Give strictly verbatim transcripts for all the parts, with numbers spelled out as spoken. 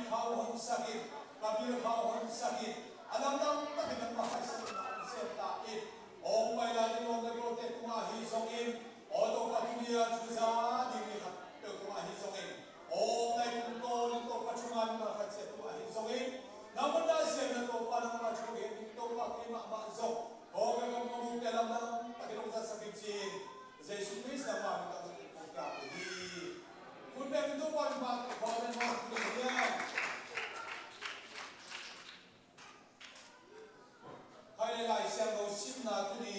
khau honsak in, ka bil khau honsak in, a lamdang takin nangmah khaihsak in hong sem ta in. Hong pai lai ding lawm le gualte tungah ahi zongin, aw Topa, tuni a thu za ding mi khat peuh tungah ahi zongin, aw nai tung tawn in Topa, thu ngan ma khat ciat tungah ahi zongin, nangmah na siamna Topa, nangmah thu gen ding Topa, kei mahmah zong, aw ka gam ka mukte lamdang takin hong zatsak in ci-in, Jesu Khrist nangmah min tawh kong piak uh hi. Khut beng in Topa min phat khawm in hong kong piak hi. Khai le Lai Siangtho simna tuni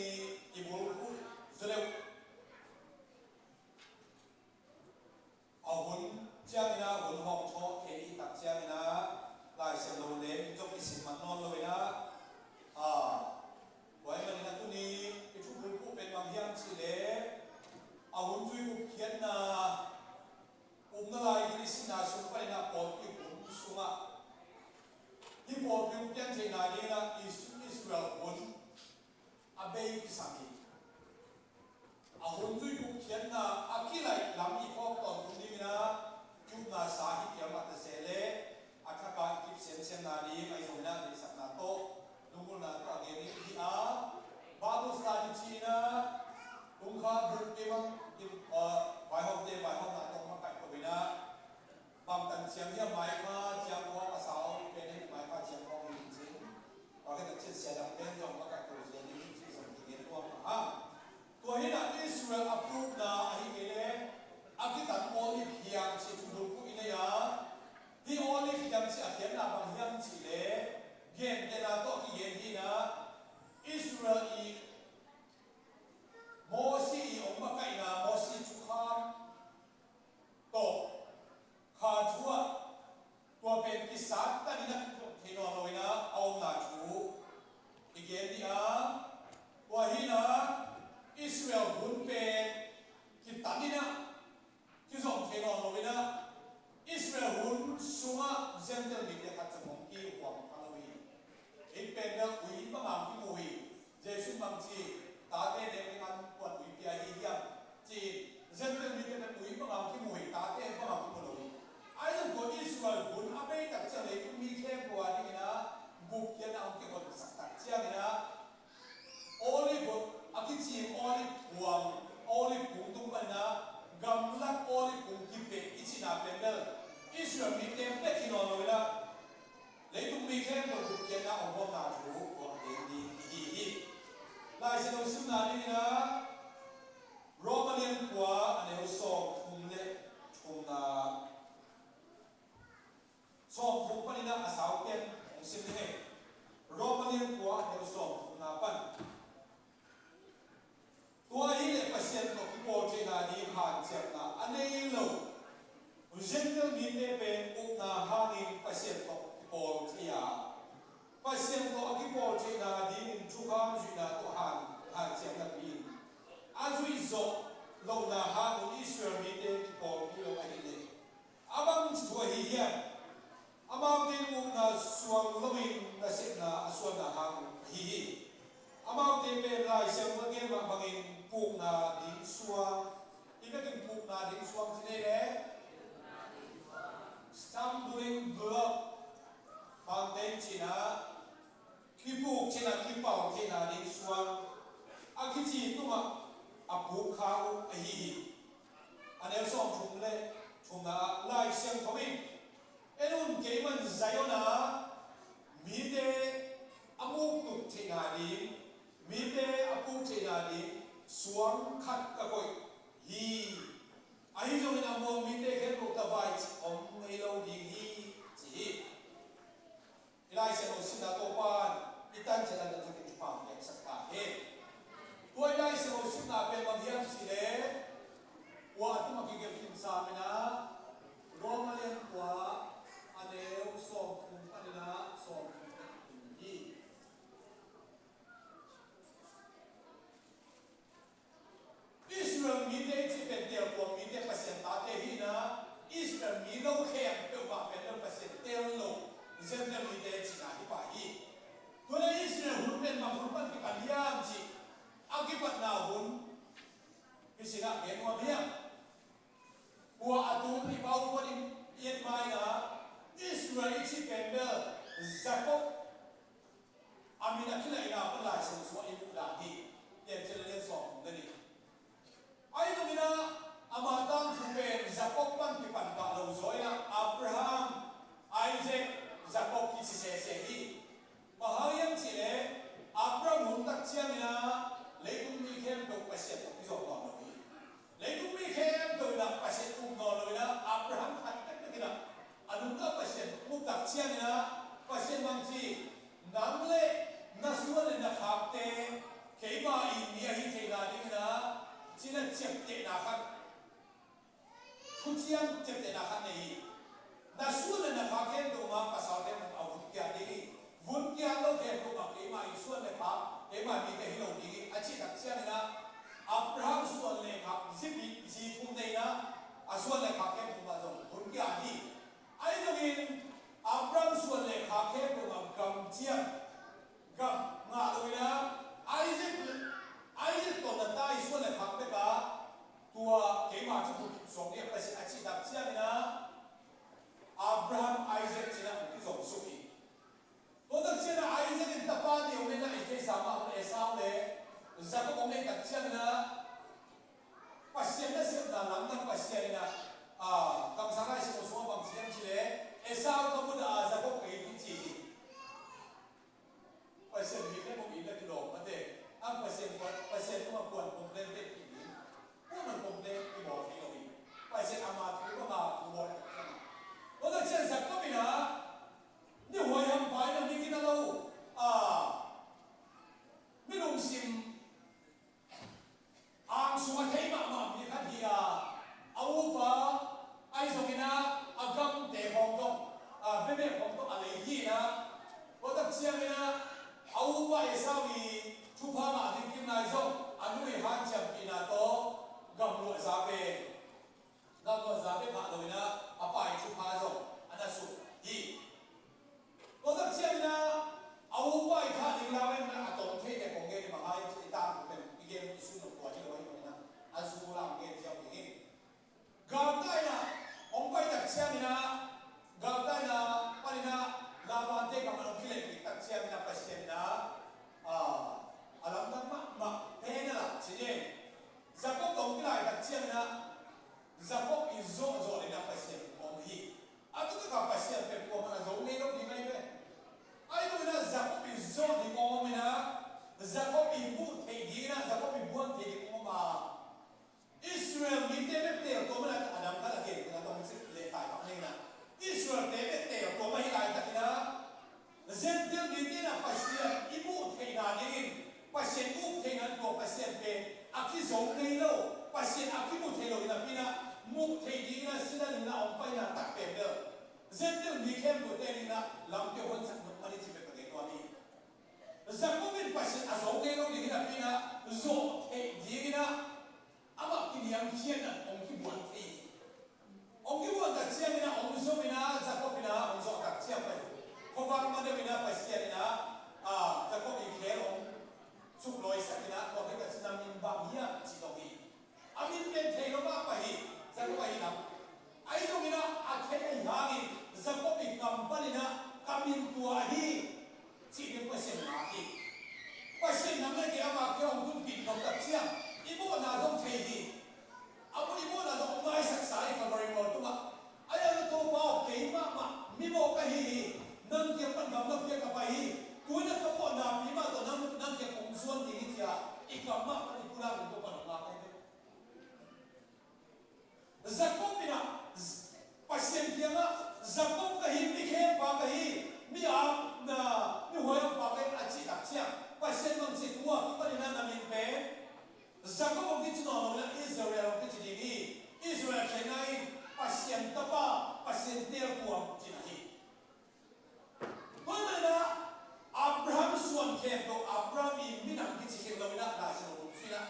i bulphuh zaw deuh. A hun ciangin ah, hun hawmthawh thei i tak ciangin ah, Lai Siangtho le zong i sim mah nawn lo in ah, a, tua ahih manin ah tuni i thu bulphuh pen bang hiam cih leh, a hun zui gupkhiatna, upna lai gil i sihna sung panin ah pawlpi hun sungah, hih pawlpi hun pian theihna dingin ah Is-, Israel hun a bei kisam hi. A hun zui gupkhiatna a kilaih lam i phawk tawntung dingin ah, i upna sa hi kei mah ta se leh, a thak a i kip semsemna ding, ahi zongin ah deihsakna tawh, lunggulhna tawh a gen ding hi a, Bible study ci-in ah, tung kha group kei bang, aa, vaihawmte vaihawmna tawh makaih ko in ah, bangtan ciang hiam, maikha ciang khawng a sau pen hi, maikha ciang khawng hi cin. Tua khit ciang sia dang pen zong makaih ko zia ding hi cih zong kigen nuam a. Tua hi in ah Israel a pukna ahi kei leh, a kitan Olive hiam cih thu bulphuh i nei a, hih Olive hiam cih a khiatna bang hiam cih leh, gentehna tawh kigen hi in ah, Israel i Mosi i hong makaihna, Mosi thukham tawh, kha thu ah, tua pen kisat tanin ah kizom thei nawn lo in ah a omna thu i gen ding a, tua hi in ah Israel hun pen kitan in ah kizom thei nawn lo in ah, Israel hun sungah Gentile mite khat zong hong kihuam kha lo hi. Hih pen bel ui bang a hong kimu hi. Jesu in bang ci, tate nek ding an kuan ui pia hi hiam ci-in, Gentile mite pen ui bang a hong kimu hi, tate bang a hong kimu lo hi. Ahi zong tua Israel hun a bei tak ciang leitung mi khempeuh a dingin ah gupkhiatna hong kihonsak tak ciangin ah, Olive a kicing Olive huang, Olive kung tung panin ah gamlak Olive kung kipeh i cihna pen bel Israel mite bek hi nawn lo in ah, leitung mi khempeuh gupkhiatna hong omna thu tua a gen ding i hi hi. Lai Siangtho simna dingin ah, Roma lian kua, a neu sawmthum le thumna, sawmthum panin ah a sau pen hong sim ding hi. Roma lian kua, a neu sawmthumna pan. Tua hi leh Pasian tawh kipawl theihna ding hanciamna a nei lo Gentile mite pen upna hangin Pasian tawh kipawl thei a, Pasian tawh a kipawl theihna dingin thukham zuihna tawh han, hanciam napi-in a zuih zawh lohna hangin Israel mite kipawlpih lo ahih leh, a bang thu ahi hiam? Amaute in upna suang loin nasepna a suanna hang ahi hi. Amaute pen Lai Siangtho a gen mah bangin pukna ding suang, i vekin pukna ding suang ci nei le, stumbling block, bangte in cihna, kipuk theihna, kipal theihna ding suang a kici tungah a puk kha uh ahi hi. A neu sawmthum le thumna ah Lai Siangtho in, en un, keiman Zion ah mite a muktuk theihna ding, mite a puk theihna ding suang khat ka koih hi. Ahi zongin a muang mite khempeuh tavai cih om ngei lo ding hi, ci hi. I Lai Siangtho simna Topa'n i tan ciat a na thakin thupha piaksak ta hen. Tua i Lai Siangtho simna pen bang hiam cih leh, tua a tuma kigelh khin sam in ah, Roma lian kua, a neu sawmthum panin ah sawmthum le thum hi. Israel mite i cih pen teltuam mite, Pasian tate hi in ah, Israel mi lo khempeuh mah pen lo Pasian tel lo Gentile mite cihna hi pah hi. Tua leh Israel hun pen bang hun pan kipan hiam cih a kipatna hun hi sin ah gen nuam hiam? Kua a tung i pau pan in i et mai in ah, Israel i cih pen bel Jacob a min a kilaihna pan Lai Siangtho sungah i muh dan hi. Piancil a lian sawm thum le nih. Ahi zongin ah ama tangthu pen Jacob pan kipan pah lo zaw in ah Abraham, Isaac, Jacob kici sese hi. Bang hang hiam cih leh Abraham hun tak ciangin ah leitung mi khempeuh Pasian tawh kizawh nawn lo hi. Leitung mi khempeuh in ah Pasian um nawn lo in ah Abraham khat peuhpeuh in ah a nungta Pasian um tak ciangin ah Pasian bangci, nang le na suan le na khakte keima in mi ahi theihna dingin ah ci-in ah ciaptehna khat, thuciam ciaptehna khat nei hi. Na suan le na khak khempeuh mah pasalte mah a vun kiat ding hi. Vun kiat lo khempeuh mah keima in suan le khak keima mite hi lo ding hi a cih tak ciangin ah Abraham suan le khak zi pi, zi thum nei in ah a suan le khak khempeuh mah zong vun kiat hi. Ahi zongin Abraham suan le khak khempeuh mah gam ciam, gam ngah lo in ah Isaac, Isaac tawh na ta i suan le khak bek a tua keima cu phut kip suak ding a Pasian a cih tak ciangin ah Abraham, Isaac ci-in ah hong kizom suk hi. Tua tak ciangin ah Isaac in tapa nei om in ah i theihsa mah bang Esau le Jacob hong neih tak ciangin ah Pasian nasepna lamdang Pasian in ah, ah, Kamsang Lai Siangtho sungah bang ci hiam cih leh Esau ka mudah a Jacob ka it hi ci hi. Pasian mi le mong in le kilawm mate. Ang Pasian, Pasian tungah kuan complain te kik in. Kuan man complain i bawl thei lo hi. Pasian ama thu, ama thu bawl thei lo hi. Tua tak ciang Jacob in ah ni huai hampa in ah mi gina lo, ah, mi lungsim ang sungah thei mahmah mi khat hi a, a upa ahi zongin ah a gamte khawng dong, a bemeh khawng dong a lei hi in ah, tua tak ciangin ah a upa Esau i thupha ngah ding kim lai zong a nu i hanciampihna tawh gamluah za pen, gamluah za bek hah lo in ah a pa i thupha zong a na suk hi. Tua tak ciangin ah a upa i thah ding lau in ah a tawm thei te kong gen i bang hai i tangthu pen i gen i sun lo tua hi lo ahi manin ah a zu lam gen ziau ding hi. Galtai in ah hong pai tak ciangin ah galtai in ah panin ah Laban te kam ah hong kilehpih tak ciangin ah Pasian in ah, ah, a lamdang mahmah pen a lak ci ni. Jacob tawh hong kilai tak ciangin ah Jacob i zawhzawh ding a Pasian om hi. A tu taka Pasian pen kuamah a zo ngei lo ding ahi ve. Ahi zongin ah Jacob i zawh ding om in ah Jacob i muh theih ding in ah Jacob i buan theih ding om a. Israel mite bek teel tuam a, a dang khat a gen khat a tong sik leh tai bang nei in ah Israel te bek teel tuam ahi laitakin ah Gentile mite in ah Pasian i muh theihna dingin, Pasian i muh theihna tua Pasian pen a kizo ngei lo, Pasian a kimu thei lo hi napi in ah muh theih dingin ah sila dingin ah hong paina tak pen bel Gentile mi khempeuhte dingin ah lampi a honsak nop mah ni ci bek ka gen nuam hi. Jacob in Pasian a zo ngei lo ding hi napi in ah zo theih dingin ah amah kiniamkhiatna hong kibuan thei hi. Hong kibuan tak ciangin ah hong zom in ah Jacob in ah hong zawh tak ciang pai khuavak ma deuh in ah Pasian in ah, ah, Jacob i khel hong suk lawisak in ah tua khit tak ciang na min bang hiam ci dong hi. A min pen thei lo mah pai hi. Jacob ahi lam ahi zongin ah a thei ahi hangin Jacob i kam panin ah ka min tua ahi cih ding Pasian ngak hi. Pasian nang le kei ama kei hong tunpih nop tak ciang i mawhna zong thei hi. A mu i mawhna zong hong ngaisaksa hi Calvary mual tungah. Ahi zongin Topa aw, kei mahmah mi mawh ka hi hi. Nang kiang pan gamla pia ka pai hi. Tu in ah ka mawhna pi mah tawh nang, nang kiang kong zuan ding hi ci-a i kam mah pan i pulak in Topa nong ngak ahi ve. Jacob in ah Pasian kiangah Jacob ka hi, mi khempa ka hi, mi a, na, mi huaihampa ka hi a cih tak ciang Pasian bangci tua kipanin ah na min pen Jacob hong kici nawn lo in ah Israel hong kici ding hi. Israel khena in Pasian tapa, Pasian teeltuam cihna hi. Tua ahih manin ah Abraham suan khempeuh, Abraham i minam kici khin lo in ah, Lai Siangtho tung sui in ah,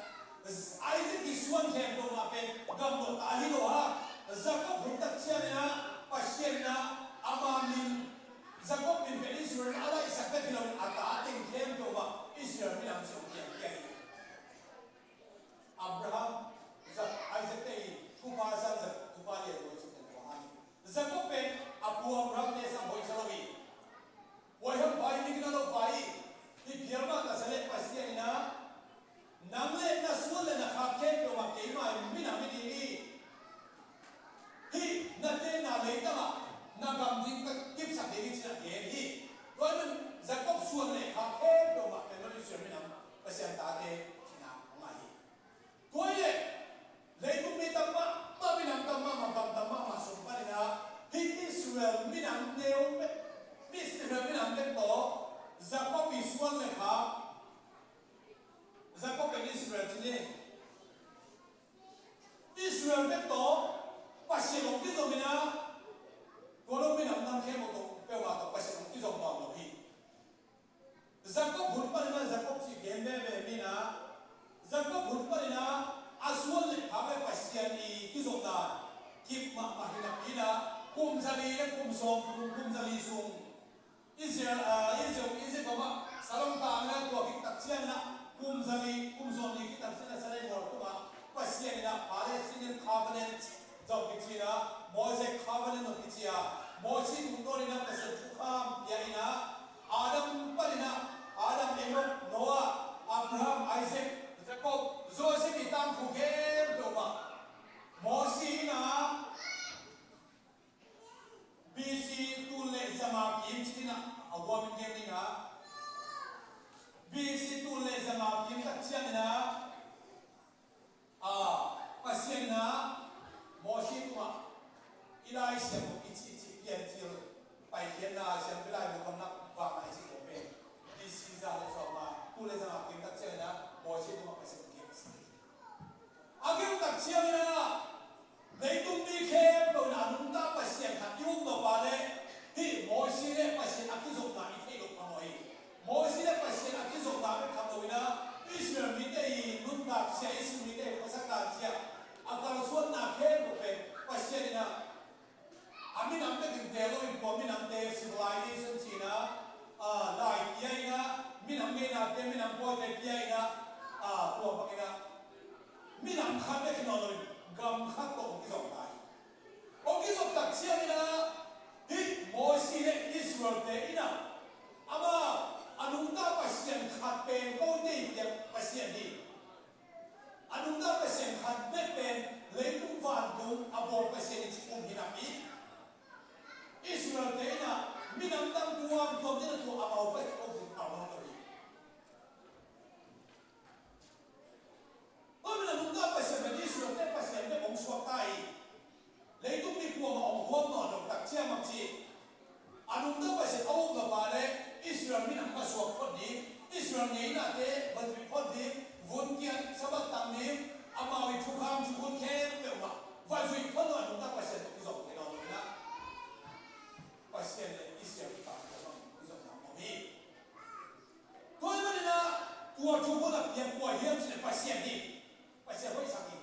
Isaac i suan khempeuh mah pen gamluah ta hi lo a, Jacob hun tak ciangin ah Pasian in ah ama min, Jacob min pen Israel a laihsak bek hi lo in a ta teng khempeuh mah Israel minam ci hong piang pia hi. Abraham, Isaac te i thupha sang, Jacob thupha lian lo ci pen tua hi. Jacob pen a pu Abraham te na gam ding ka kipsak ding hi ci-in a gen hi. Tua ahih manin Jacob suan le khak khempeuh mah pen Israel minam Pasian tate cihna hong ngah hi. Tua ahih leh leitung mi tam mahmah, minam tam mahmah, gam tam mahmah sung panin ah hih Israel minam neu bek, Israel minam bek tawh Jacob i suan le khak, Jacob pen Israel ci ni. Israel bek tawh Pasian hong kizom in ah, tua lo minam dang khempeuh tawh, peuhmah tawh Pasian hong kizom nawn lo hi. Jacob hun panin ah, Jacob cih gen veve mi in ah, Jacob hun panin ah a suan le khak le Pasian i kizopna kip mahmah hi napi in ah, kum zali le kum sawm, kum, kum zali sung Israel, ah, Egypt, Egypt ah mah salong tang in ah, tua khit tak ciangin ah kum zali, kum sawmli khit tak ciangin ah, Sinai mual tungah Pasian in ah Palestinian Covenant zong kici in ah, Mosaic Covenant zong kici a, Mosi tungtawnin ah Pasian thukham pia in ah, Adam panin ah, Adam, Enoch, Noah, Abraham, Isaac, Jacob, Joseph i tangthu khempeuh mah Mosi in ah, B C tul le zanga kim ci-in ah, a huamin gen ding ah, B C tul le zanga kim tak ciangin ah, a, Pasian in ah Mosi tungah i Lai Siangtho i cihcih Piancil Paikhiatna, Siampi Laibu Khamnak vang a i cih kong pen B C za le sawm nga, tul le zanga kim tak ciangin ah Mosi tungah Pasian in kim a sa hi. A kim tak ciangin ah leitung mi khempeuh in a nungta Pasian khat i um nop a leh, hih Mosi le Pasian a kizopna i theih loh phamawh hi. Mosi le Pasian a kizopna bek tham lo in ah, Israel mite i nuntakzia, Israel mite i khuasak danzia, a kalsuanna khempeuh pen Pasian in ah a minam bek in teel lo in, tua minamte civilization ci-in ah, a, lai pia in ah, minam ngeinate, minam pawite pia in ah, a, tua bangin ah minam khat bek hi nawn lo in, gam khat tawh hong kizom ta hi. Hong kizom tak ciangin ah, hih Mosi le Israelte in ah, amau a nungta Pasian khat pen kote i piak Pasian hi. A nungta Pasian khat bek pen leitung vantung a bawl Pasian hi ci-in um hi napi, Israelte in ah minam dang tuamtuamte in ah tua amau bek hong zin khau nawn lo hi. Tua manin a nungta Pasian pen Israelte Pasian bek hong suak ta hi. Leitung mi kuamah hong huam nawn lo tak ciang mah ci. A nungta Pasian a um nop a leh Israel minam va suak phot ding, Israel ngeinate va zuih phot ding, vun kiat, Sabbath tang ding, amau i thukham thukhun khempeuh mah va zuih phot lo, a nungta Pasian tawh kizom thei nawn lo in ah, Pasian le Israel i kikal ah kizopna om hi. Tua ahih manin ah tua thukhun a piak kua hiam cih leh Pasian hi. Pasian hoihsak hi.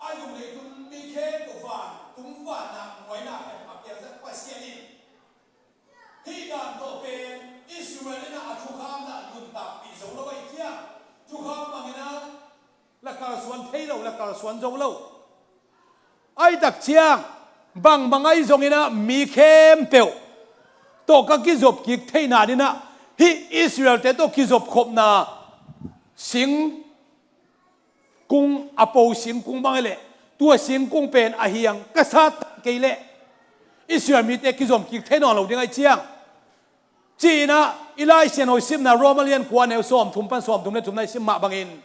A zong leitung mi khempeuh vantung vanah muaina khat a piakzat Pasian in, hih dan tawh pen Israel in ah a thukham ah nuntakpih zo lo ahih ciang, thukham bangin ah la kalsuan thei lo, la kalsuan zo lo. Ahih tak ciang bangbang ahi zongin ah mi khempeuh tawh ka kizop kik theihna dingin ah, hih Israelte tawh kizop khopna sing kung, a po singkung bang hi leh, tua singkung pen a hiang ka sat kei leh Israel mite kizom kik thei nawn lo ding ahih ciang, ci-in ah i Lai Siangtho i simna Roma lian kua, neu sawmthum pan sawmthum le thumna i sim mah bangin,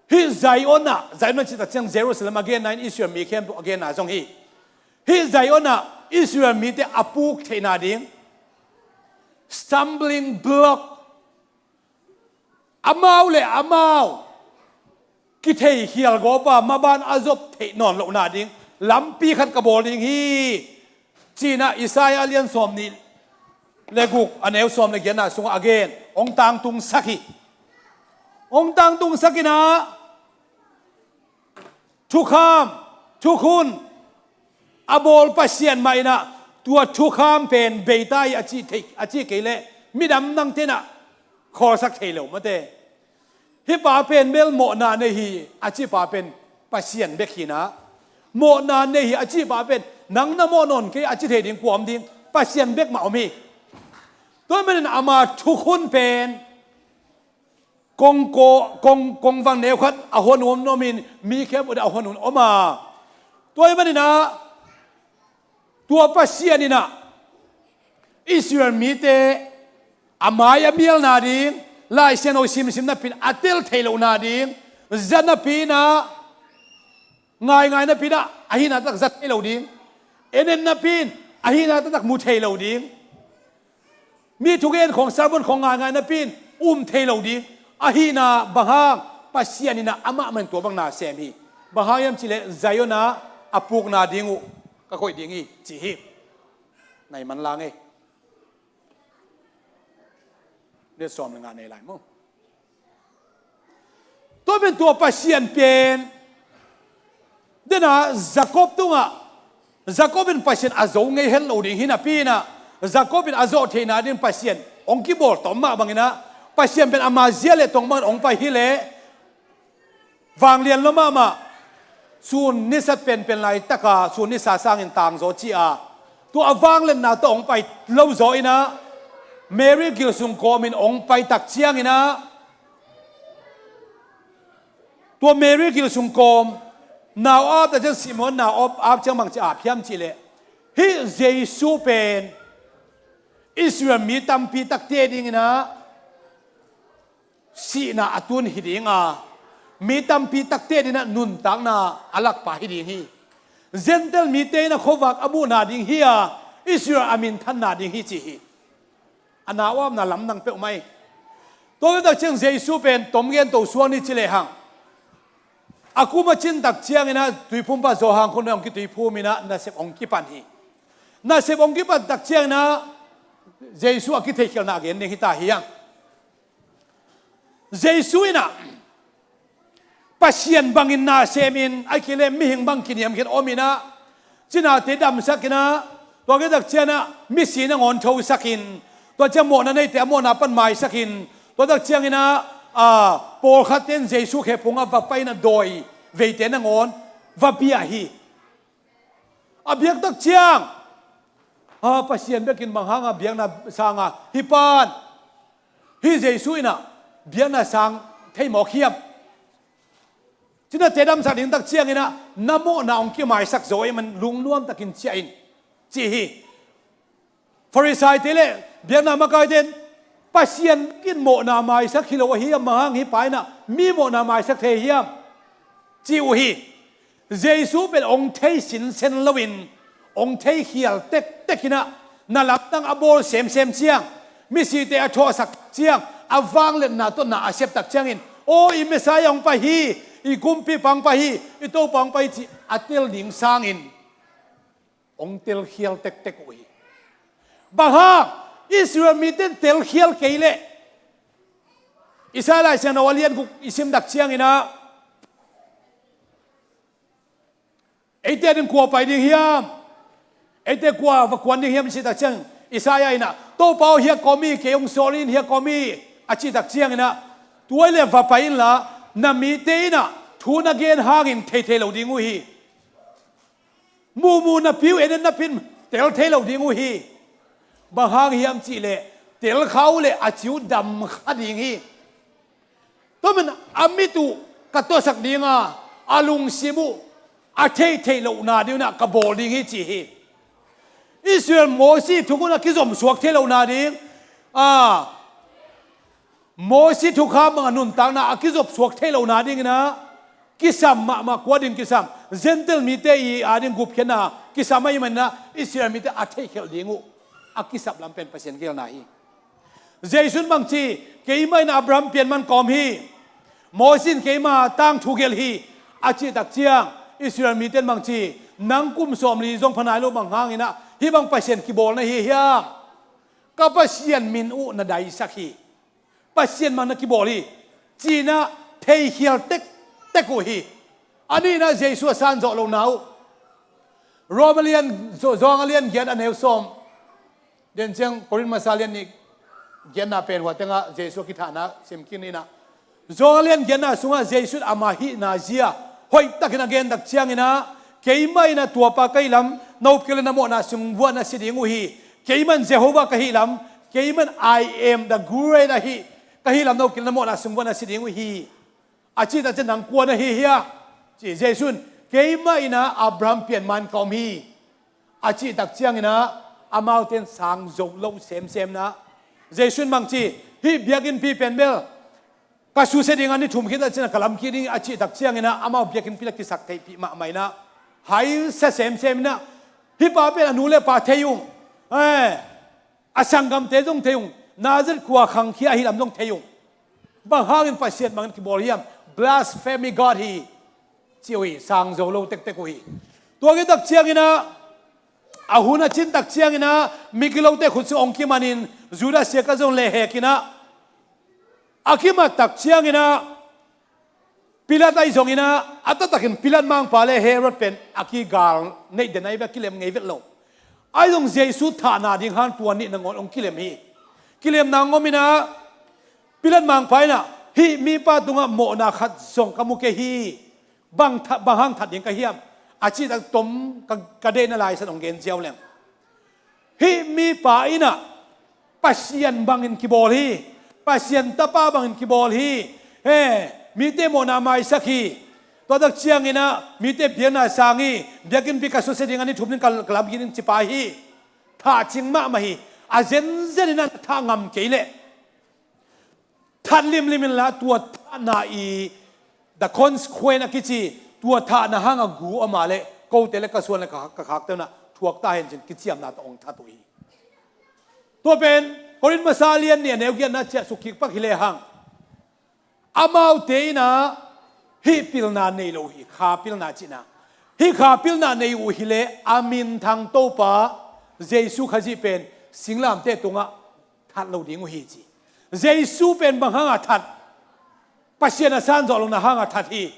hih Zion ah, Zion ah cih tak ciang Jerusalem a genna in Israel mi khempeuh a genna zong hi. Hih Zion ah Israel mite a puk theihna ding stumbling block, amau le amau kitheikhial gawp a, maban a zop theih nawn lohna ding lampi khat ka bawl ding hi, ci-in ah Isaiah lian sawmnih le guk, a neu sawm le giatna sungah a gen, hong tangtungsak hi. Hong tangtungsak in ah, thukham, thukhun a bawl Pasian mah in ah, tua thukham pen bei ta hi a cih thei, a cih kei leh midang dangte in ah khawlsak thei lo mate. Hih pa pen bel mawhna nei hi a cih pa pen Pasian bek hi in ah, mawhna nei hi a cih pa pen nang na mawh nawn kei a ci thei ding kua om ding? Pasian bek mah om hi. Tua ahih manin ama thukhun pen kong ko, kong, kong vang neu khat a hua nuam nuam in, mi khempeuh a hua nuam om a. Tua ahih manin ah Tua Pasian in ah Israel mite a mai a mialna ding, Lai Siangtho simsim napi in a tel theih lohna ding, za napi in ah ngaingai napi in ah a hihna taktak za thei lo ding, en en napi in a hihna taktak mu thei lo ding, mi thugen khawng, sermon khawng ngaingai napi in um thei lo ding, a hihna bang hang, Pasian in ah amah mah in tua bang na sem hi. Bang hang hiam cih leh Zion ah a pukna ding uh ka koih ding hi ci hi. Nai manlang ei. Nai sawm le nga nei lai maw? Tua pen tua Pasian pen, den a Jacob tungah, Jacob in Pasian a zo ngei het lo ding hi napi in ah, Jacob in a zawh theihna ding Pasian hong kibawl tom mah bang in ah, Pasian pen ama zia le tong bang in hong pai hi leh, vanglian lua mahmah, sun ni sat penpen laitaka sun ni sa sangin tangzaw ci a, tua a vangliatna tawh hong pai lo zaw in ah, Mary gil sung kawmin hong pai tak ciangin ah, tua Mary gil sung kawm nau ap tak ciang, Simeon nau ap, ap ciang bang ci ap hiam cih leh, hih Jesu pen Israel mi tampi takte ding in ah sihna a tun hi ding a, mi tampi takte ding in ah nuntakna a lakpa hi ding hi. Gentile mite in ah khuavak a muhna ding hi a, Israel a minthanna ding hi ci hi. A nau apna lamdang peuhmah hi. Tua tak ciang Jesu pen tom gen to suak ni ci lehang, a kum a cin tak ciangin ah tuiphumpa Johan khut hong kituiphum in ah nasep hong kipan hi. Nasep hong kipan tak ciangin ah Jesu a kitheihkhialhna a gen ding hi ta hi hang. Jesu in ah Pasian bangin na semin, a kile mihing bang kiniamkhiat om in ah, cinate damsak in ah, tua khit tak ciang ah misi nangawn thosak in, tua ciang mawhna neite a mawhna pan maisak in, tua tak ciangin ah, a, pawlkhat ten Jesu khephung ah va pai in ah dawi veite nangawn va bia hi. A biak tak ciang, a, Pasian bekin bang hang a biakna sang a, hih pan, hih Jesu in ah biakna sang thei mawk hiam? Cinate damsak ding tak ciangin ah na mawhna hong kimaisak zaw ahih man lungnuam takin ciah in ci hi. Farisaite le biakna makaite in, Pasian in mawhna maisak hi lo ahi a, bang hang hih pa in ah mi mawhna maisak thei hiam? Ci uh hi. Jesu pen hong thei sinsen loin, hong theikhial tektek in ah, na lamdang a bawl semsem ciang, misite a thawhsak ciang, a vangliatna tawh na a sep tak ciangin, aw, i Messiah hong pai hi, i kumpipa hong pai hi, i Topa hong pai hi ci a tel ding sangin hong telkhial tektek uh hi. Bang hang, Israel mite in telkhial kei leh, Isaiah Lai Siangtho a lian guk i sim tak ciangin ah, eite a ding kua pai ding hiam? Eite kua va kuan ding hiam i cih tak ciang, Isaiah in ah, Topa aw, hiah ka om hi, kei hong sawl in hiah ka om hi, a cih tak ciangin ah, tua hi leh va pai inla, na mite in ah thu na gen hangin thei thei lo ding uh hi. Muhmuh napi uh, en en napi in tel thei lo ding uh hi. Bang hang hiam cih leh, tel kha uh leh a ci uh dam kha ding hi. Tua man a mit uh ka tuahsak ding a, a lungsim uh a theih theih lohna ding un ah ka bawl ding hi ci hi. Israel Moses thuk un a kizom suak theih lohna ding, a, Moses thukham bang a nuntakna a kizop suak theih lohna dingin ah kisam mahmah. Kua ding kisam? Gentile mite i a ding gupkhiatna kisam ahih manin ah Israel mite a theihkhelh ding uh a kisap lam pen Pasian geelna hi. Jesu in bang ci, keimah in Abraham pianman ka om hi. Moses in keima tangthu gelh hi, a cih tak ciang Israel mite in bang ci, nang kum sawmli zong pha nai lo, bang hangin ah hih bang Pasian kibawl na hi hiam? Ka Pasian min uh na daisak hi. Pasian mang na kibawl hi, ci-in ah theikhial tektek uh hi. A nihna Jesu a san zawh lohna uh. Rom a lian, Zo-, Johan a lian giat a neu sawm. Den ciang Korin masa lian nih giatna pen hua tengah Jesu a kithahna sim kik ni in ah. Johan a lian giatna sungah Jesu in ama hihna zia hoihtakin a gen tak ciangin ah, keimah in ah tuapa ka hih lam, na upkik le na mawhna sung vuah na si ding uh hi. Keimah in Jehovah ka hih lam, keimah in I am the great ahi, ka hih lam na upkik le na mawhna sung vuah na si ding uh hi, a cih tak ciang nang kua na hi hiam? Ci Jesu in, keimah in ah Abraham pianman ka om hi. A cihtak ciangin ah, amaute in sang zo lo semsem in ah, Jesu in bang ci, hih biakinnpi pen bel ka susia ding a ni thum khit a cin a ka lam kik ding a cihtak ciangin ah, amau biakinnpi la kisaktheihpih mahmah in ah, haisa semsem in ah, hih pa pen a nu le pa thei ung, eh, a sanggamte zong thei ung, Nazareth khua khangkhia ahi lam zong thei ung. Bang hangin Pasian bangin kibawl hiam? Blasphemy God hi, ci uh hi, sang zo lo tektek uh hi. Tua khit tak ciangin ah, a hun a cin tak ciangin ah, migilote khut sung hong kimanin, Judas Iskariot zong lehhek in ah, a kimat tak ciangin ah, Pilat ahi zongin ah, a taktakin Pilat mangpa le Herod pen a kigal neih den ahi ve, a kilem ngei vet lo. Ahi zong Jesu thahna ding hang tua nih nangawn hong kilem hi. Kilemna hong om in ah, Pilat mangpa in ah, hih mipa tungah mawhna khat zong ka mu kei hi. Bang tha-, bang hang that ding ka hiam? A cihtak tom ka, ka deihna Lai Siangtho hong gen ziau leng. Hih mipa in ah Pasian bangin kibawl hi. Pasian tapa bangin kibawl hi. He, mite mawhna maisak hi. Tua tak ciangin ah mite biakna sang hi. Biakinnpi ka susia ding a ni thum ding ka, ka lam kik ding ci pa hi. Thah cing mahmah hi. A zenzen in ah thah ngam kei leh, that limlim inla, tua thahna i, the consequence a kici, tua thahna hang a gu a om leh, kote le ka suan le ka, ka khakte un ah thuak ta hen ci-in kiciamna tawh hong that uh hi. Tua pen Korin masa lian nih a neu giatna ciah suk kik pak hi lehang, amaute in ah hih pilna nei lo uh hi, kha pilna cihna. Hih kha pilna nei uh hi leh, a minthang Topa Jesu Khazih pen singlamteh tungah that lo ding uh hi ci. Jesu pen bang hanga that? Pasian a sanzawh lohna hanga that hi.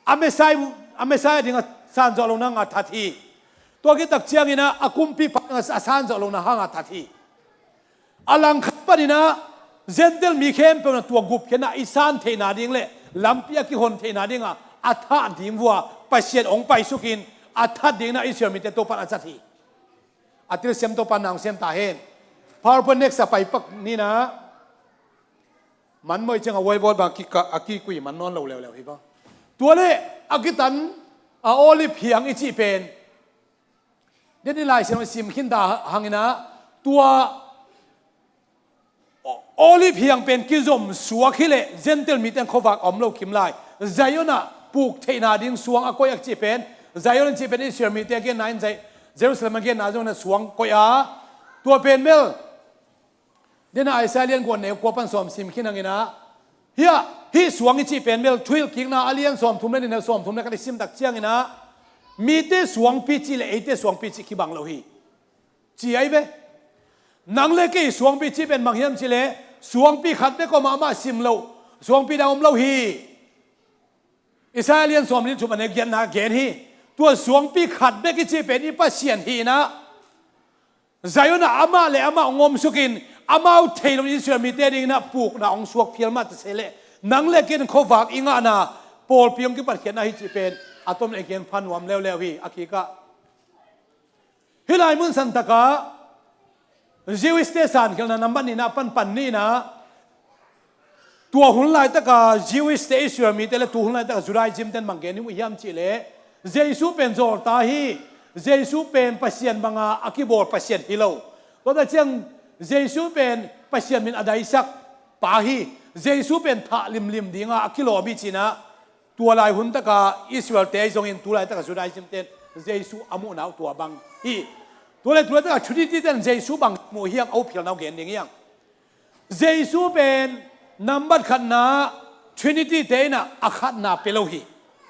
A Messiah, a Messiah dinga sanzawh lohna hanga that hi. Tua khit tak ciangin ah a kumpipa dinga a sanzawh lohna hanga that hi. A langkhat panin ah Gentile mi khempeuh in ah tua gupkhiatna i san theihna ding le lampi a kihon theihna dingah a thah ding vua Pasian hong paisukin a that dingin ah Israel mite Topa in a zat hi. A thilsiam Topa in na hong siam ta hen. PowerPoint next a pai pak ni in ah. Man moi ciang a whiteboard bang kika-, a kikui man nawn lo leuleu hi bang. Tua le a kitan a Olive hiang i cih pen, den i Lai Siangtho sim khin ta hangin ah, tua O-, Olive hiang pen kizom suak hi leh Gentile mite in khuavak a om lo kim lai. Zion ah puk theihna ding suang a koih a cih pen, Zion a cih pen Israel mite a genna in Zai-, Jerusalem a genna zong in ah suang koih a, tua pen bel, den a Isaiah lian kua neu kua pan sawm sim khin hangin ah, hiah, hih suang i cih pen bel Thuhilhkikna a lian sawmthum le nih neu sawmthum le khat i sim tak ciangin ah, mite suangpi cih le eite suangpi cih kibang lo hi, ci ahi ve. Nang le kei suangpi cih pen bang hiam cih leh, suangpi khat bek om a, amah sim loh suangpi dang om lo hi. Isaiah lian sawm le thum a neu giatna gen hi. Tua suangpi khat bek i cih pen i Pasian hi in ah, Zion ah amah le amah hong omsukin, amau thei lo Israel mite dingin ah pukna hong suak phial mah ta se leh, nang le kei in khuavak i ngahna, pawlpi hong kipatkhiatna hi cih pen a tom le gen pha nuam leuleu hi. A kikah, hih lai mun santakah Jewish te sankhialhna nambat nihna panpan nihna, tua hun laitaka Jewish te, Israel mite le tu hun laitaka Judaism ten bang gen uh hiam cih leh, Jesu pen zawlta hi. Jesu pen Pasian banga a kibawl Pasian hi lo. Tua ta ciang Jesu pen Pasian min a daisak pa hi. Jesu pen thah limlim dinga a kilawm hi ci-in ah, tua lai hun taka Israel te ahi zongin tu laitaka Judaism ten Jesu a muhna uh tua bang hi. Tua le tu laitaka Trinity ten Jesu bang muh hiam, a uphialna uh gen ding hiam? Jesu pen nambat khatna Trinity te in ah a khatna pia lo hi.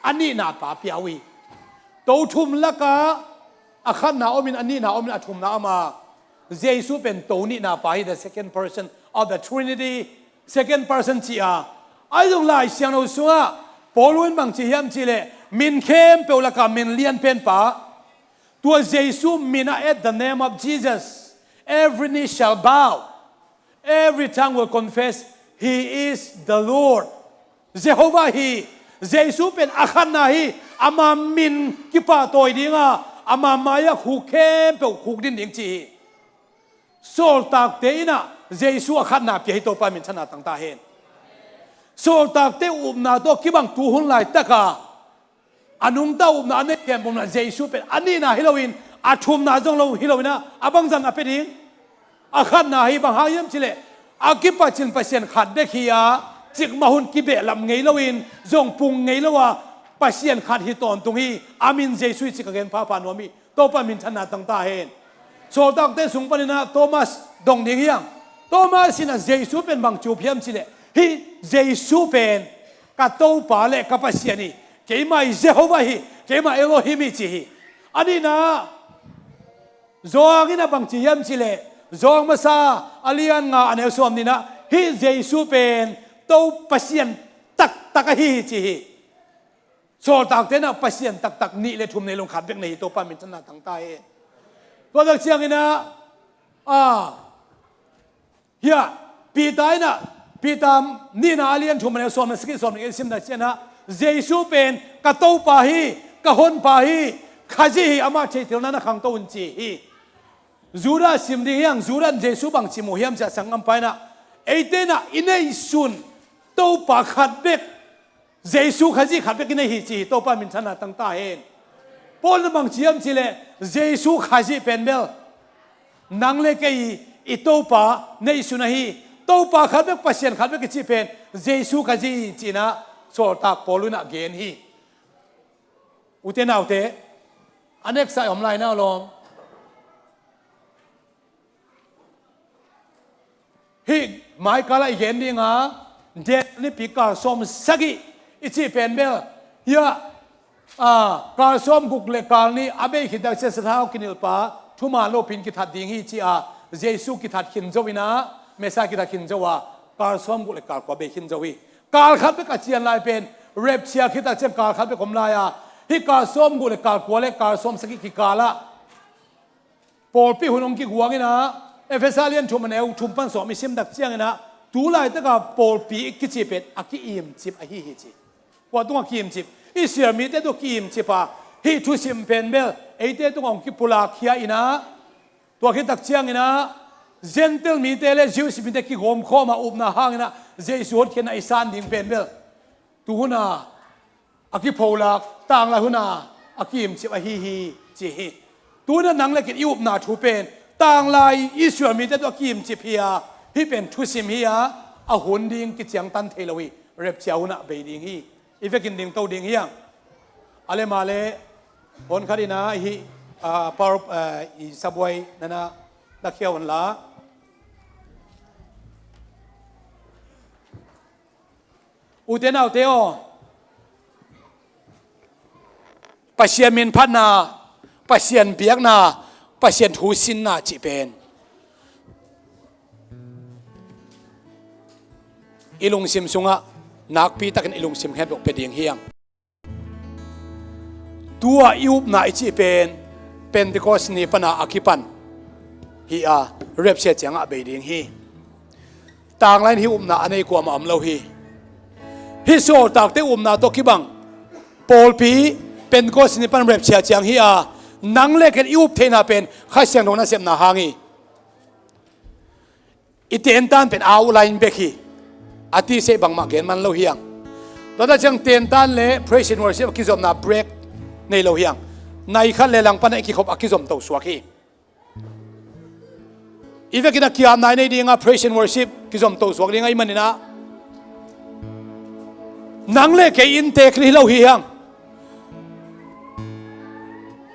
A nihna pa pia uh hi. To thum laka a khatna omin, a nihna omin, a thumna om a, Jesu pen to nihna pa hi, the second person of the Trinity, second person ci a. Ahi zong Lai Siangtho sungah Paul in bang ci hiam cih leh, min khempeuh laka min lianpen pa, tua Jesu min ah, at the name of Jesus, every knee shall bow, every tongue will confess He is the Lord. Jehovah hi. Jesu pen a khatna hi. Ama min kipahtawi dinga, ama mai-ah khuk khempeuh khukdin ding ci hi. Sawltakte in ah Jesu a khatna pia hi. Topa minthanna tang ta hen. Sawltakte upna tawh kibang tu hun laitaka a nungta upna a nei khempeuh in ah Jesu pen a nihna hi loin, A thumna zong lo hi lo inah, a bangzah a pia ding? A khatna hi. Bang hang hiam cih leh a kipacin Pasian khat bek hi a, cikmah hun kibehlap ngei loin, zong pung ngei lo a, Pasian khat hi tawntung hi. A min Jesu hi ci ka gen phapha nuam hi. Topa minthanna tang ta hen. Sawltakte sung paninah Thomas dong ding hiang. Thomas inah Jesu pen bang ci up hiam cih leh, hih Jesu pen ka Topa le ka Pasian hi, keimah hi Jehovah hi, keimah Elohim hi ci hi. A nihna Johan inah bang ci hiam cih leh, Johan masa a lian nga a neu sawm nihna, hih Jesu pen To Pasian taktak ahi hi ci hi. Sawltakte inah Pasian taktak nih le thum nei lo, khat bek nei hi. Topa minthanna tang ta hen. Tua tak cianginah, a, hiah Peter inah, Peter nihna a lian thum a neu sawm le sagih, sawm le sagih sim tak cianginah, Jesu pen ka Topa hi, ka Honpa hi, Khazih hi, amah theihtelna na khangto un ci hi. Judas sim ding hiang. Judas in Jesu bang ci mu hiam cih leh, sanggam pa inah, eite inah i neihsun Topa khat bek, Jesu Khazih khat bek i nei hi ci hi. Topa minthanna tang ta hen. Paul inah bang ci hiam cih leh, Jesu Khazih pen bel nang le kei i Topa neihsun ahi. Topa khat bek, Pasian khat bek i cih pen Jesu Khazih hi ci-inah sawltak Paul inah gen hi. Ute naute, a neksa i om lai na lawm. Hih maikal ah i gen ding a, Daniel nipi kal sawm sagih i cih pen bel, hiah, a, kal sawm guk le kal nih a bei khit tak ciang sathau kinilhpa, thuman lopi-in kithat ding hi ci a, Jesu kithat khin zo inah, Messiah kithat khin zo a, kal sawm guk le kal kua bei khin zo hi. Kal khat bek a cian lai pen, rapture khit tak ciang kal khat bek om lai a, hih kal sawm guk le kal kua le kal sawm sagih kikal ah pawlpi hun hong kiguang inah, Efesa lian thum a neu thum pan sawm i sim tak cianginah, tu laitaka pawlpi kici pen a ki-imcip ahi hi ci. Kua tungah ki-imcip? Israel mite tungah ki-imcip a, hih thusim pen bel eite tungah hong kipulak khia inah, tua khit tak cianginah Gentile mite le Jewish mite kigawmkhawm a upna hanginah Jesu hotkhiatna i san ding pen bel tu huna a kipholak, tanglai huna a ki-imcip ahi hi ci hi. Tu huna nang le kei i upna thu pen tanglai Israel mite tungah a ki-imcip hi a, hih pen thusim hi a, a hun ding kiciangtan thei lo hi. Rapture hunah bei ding hi. I vekin dingto ding hiang. A le mah le, hon khat inah hih, a, power, a, i sabuai nana lakhia unla. Ute naute aw, Pasian minphatna, Pasian biakna, Pasian thu sinna cih pen i lungsim sungah nakpitakin i lungsim khempeuh pia ding hiang. Tua i upna i cih pen Pentecost ni pana a kipan hi a, rapture ciangah a bei ding hi. Tanglai-in hih upna a nei kuamah om lo hi. Hih sawltakte upna tawh kibang pawlpi Pentecost ni pan rapture ciang hi a, nang le kei i up theihna pen Kha Siangtho nasepna hang hi. I tentan pen outline bek hi. A tisei bangmah gen man lo hiang. Tua tak ciang tentan le praise and worship a kizomna break nei lo hiang. Nai khat le langpan a i kikhop a kizom to suak hi. I vekin a kiamna i nei dinga praise and worship kizom to suak dinga i maninah, nang le kei inntek hi lo hi hiang.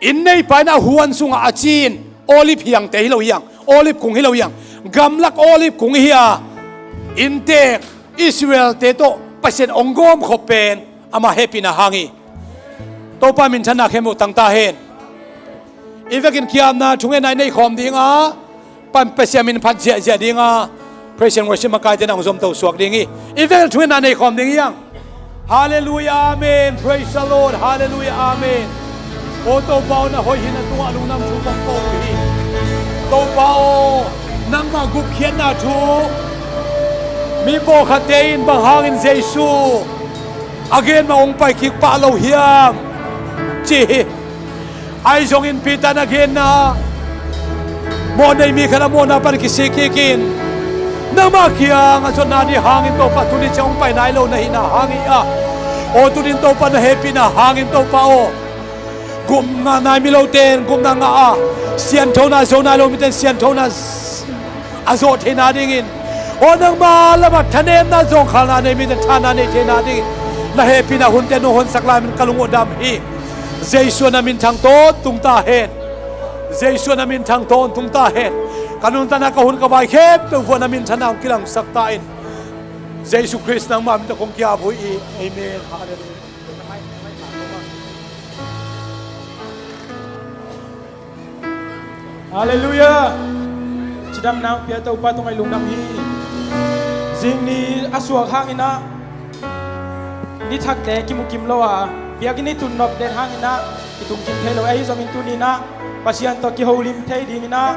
Inn neipa in a huan sungah a ci-in olive hiangte hi lo hiang, olive kung hi lo hiang, gamlak olive kung hi a, inntek Israel-te tawh Pasian hong gawmkhop pen ama hehpihna hang hi. Topa minthanna khempeuh tangta hen. I vekin kiamna thungetna i neikhawm dinga, Pasian minphat ziahziah dinga praise and worship makaite na hong zomto suak ding hi. I vekin thungetna neikhawm ding hiang. Halleluiah, amen. Praise the Lord. Halleluiah, amen. O Topa aw, na hoih hi, na tungah lungdam thu kong ko uh hi. Topa aw, nangmah gupkhiatna thu mi pawlkhatte in bang hangin Jesu a gen mah hong pai kik pah lo hiam, ci hi. Ahi zongin Peter na genna, mawhnei mi khat a mawhna pan kisik kikin, nangmah kiang a zotna ding hangin Topa tuni ciang hong pai nai lo na hihna hang hi a, aw tunin Topa na hehpihna hangin Topa aw, Gupna nai milote in gupna ngah a, sianthona zo nai lo mite in sianthona a zawh theihna dingin, aw nangma lamah thanemna zawngkhalna nei mite in thahatna nei theihna dingin na hehpihna hunte nong honsak lai man ka lung uh a dam hi. Jesu na minthang tawntung ta hen. Jesu na minthang tawntung ta hen. Ka nuntakna, ka hun, ka vai khempeuh vuah na minthanna hong kilangsak ta in. Jesu Khrist nangma min tawh kong ki-ap uh hi. Amen. Halleluiah. Halleluiah. Cidamna hong pia Topa tungah i lungdam hi. Zing ni a suak hangin ah ni thakte kimu kim lo a, biakinn i tun nop den hangin ah kitung kim thei lo. Ahi zongin tuni-in ah Pasian tawh kiholim thei dingin ah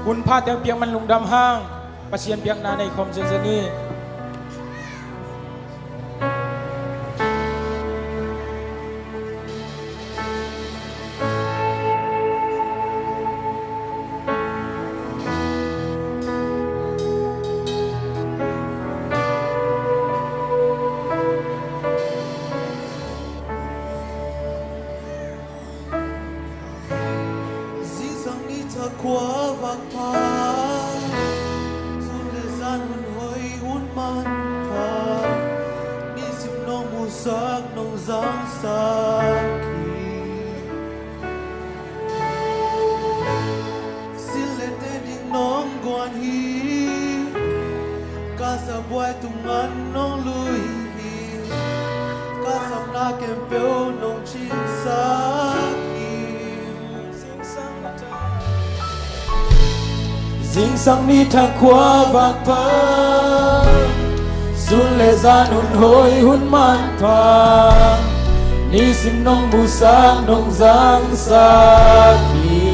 hun phate hong piak man lungdam hang. Pasian biakna nei khawm zenzen ni. Zingsang ni thakhua vak pha, zun le zan hun hoih hun manpha, nisim nong musak nong zangsak hi. Sil le ten ding nong guan hi, ka sabuai tung an nong lui hi, ka sapna khempeuh nong cingsak hi. Zingsang ni thakhua vak pha, zun le zan hun hoih hun manpha, nisim nong musak nong zangsak hi.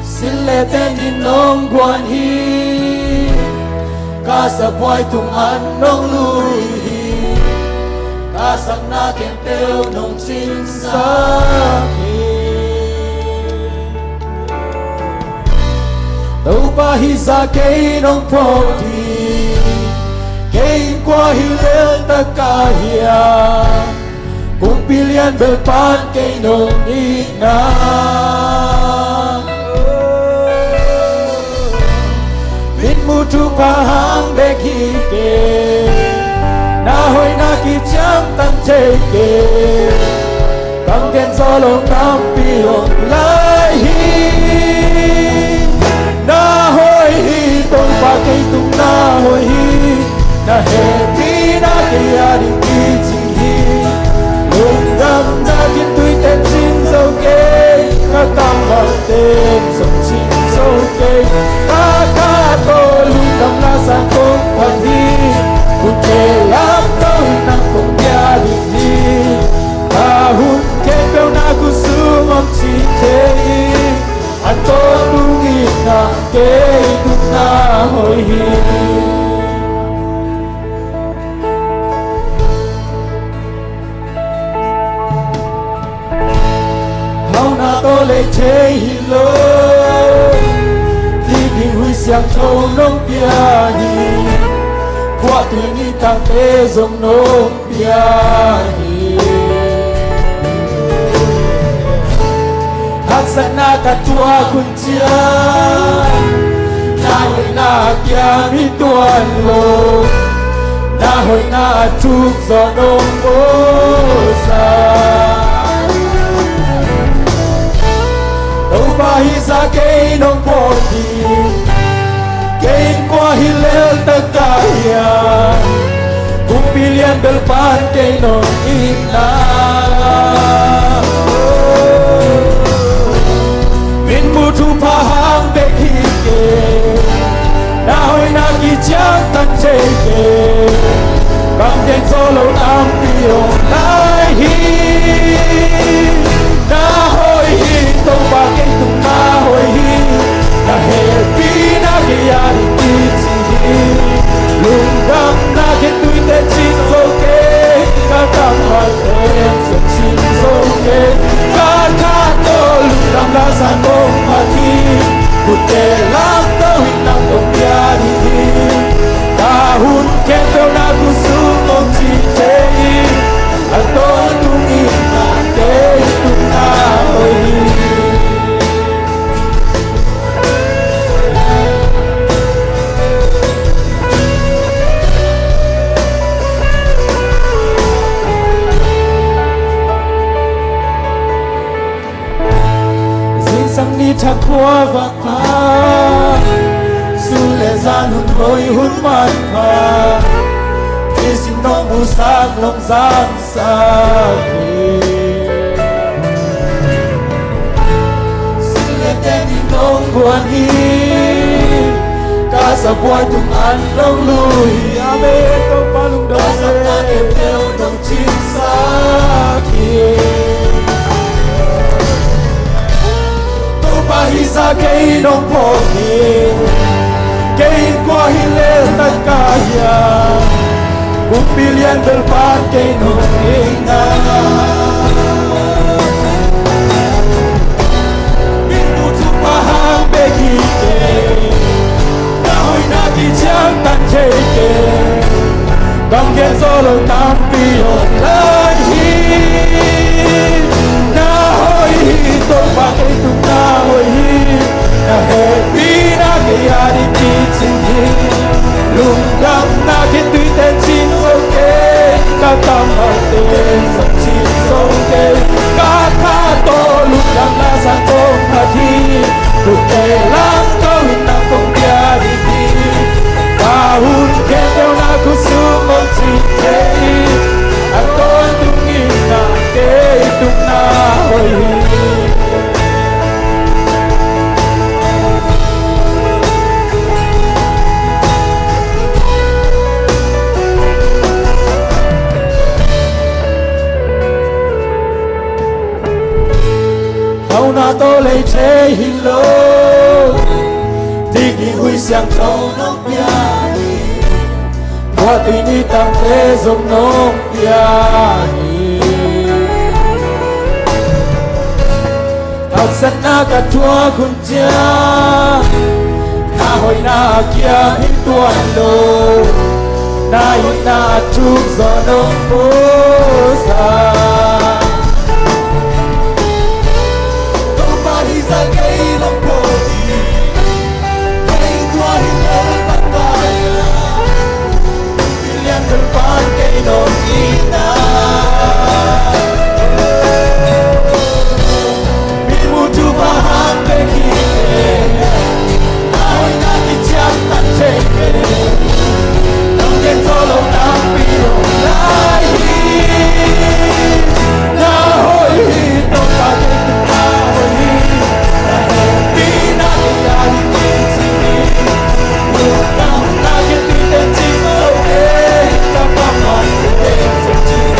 Sil le ten ding nong guan hi, ka sabuai tung an nong lui hi, ka sapna khempeuh nong cingsak hi. Topa hih zah kei nong phawk ding, kei in kua hi lel ta ka hiam? Kumpi lian bel pan kei nong itna. Mitmuh thupha hang bek hi kei, na hoihna kiciamtang thei kei. Kam gen zaw lo tampi om lai hi. Na hoih hi, Topa kei tung na hoih hi. Na hehpihna kei a ding kicing hi. Lungdamna khitui ten cing zo kei, ka kammal ten zong cing zo kei. Ka kha tawh lungdamna sang kong phat hi. Hun khempeuh lam tawh nang kong bia ding hi. Ka hun khempeuh na khutsung om cing thei hi. A tawpna ding in na kei tung na hoih hi. Hauhna tawh lei thei hi lo, dik ding huih siangtho nong pia hi. Khuapi nitangte zong nong pia hi. Haksatna ka tuak hun ciang, na hoihna kiam hi tuan lo. Na hoihna thuk zaw nong bawlsa. Topa hih zah kei nong phawk ding, kei in kua hi lel ta ka hiam? Kumpi lian bel pan kei nong itna. Mitmuh thupha hang bek hi kei, na hoihna kiciamtang thei kei. Kam gen zaw lo tampi om lai hi. Na hoih hi, Topa kei tung na hoih hi. Na hehpihna kei a ding kicing hi. Lungdamna khitui ten cing zo kei, ka kammal ten zong cing zo kei. Ka kha tawh lungdamna sang kong phat hi. Khutte lam tawh in nang kong bia ding hi. Ka hun khempeuh na khutsung om cing thei hi. A Thakhua vak pha, sun le zan hun hoi hun manpha, nisim nong musak nong zangsak hi. Sun le tenin nong guan hi, ka sabuai tung an nong lui hi. Amen. Topa lungdam. Ka sapna kempeuh nong cingsak hi. Topa hisa kei nong phawk hi. Kei in kua hi lel tak ka hia, kumpi lian bel pan kei nong ing na. Min mu thupha hang bek hi kei, na hoihna kiciangtan thei kei. Kam gen zaw lo tampi om lai hi. Na hoih hi, Topa kei tung na hoih hi. Na hehpihna kei a ding kicing hi. Lungdamna kituite cing zo kei, ka kammalte zong cing zo kei. Ka kha tawh lungdamna sang kong khat hi. Tutte lang ko in nang kong bia ding hi. Ka hun khempeuh na khutsung hong cing thei. A tawntung in na kei tung na hoih hi. Hauhna tawh lei thei hi lo, dik ding Hui Siangtho nong pia hi. Tua tui ni tangte zong nong pia hi. Haksatna ka thuak hun ciang, na hoihna a kiam hi tuan lo, na itna a thuk zaw nong puaksa. Topa hisa kei nong phawk hi. Kei tua hi lel tak ka hia, lian bel pan kei nong ing na. Min mu thupha hang bek hi kei, na hoihna kiciangtan thei kei. Nong gen zaw lo tampi om lai hi. Na hoih hi, Topa kei tung na hoih hi. Na hehpihna kei a ding kicing hi. Lungdamna kituite cing zo kei, ka kammalte zong cing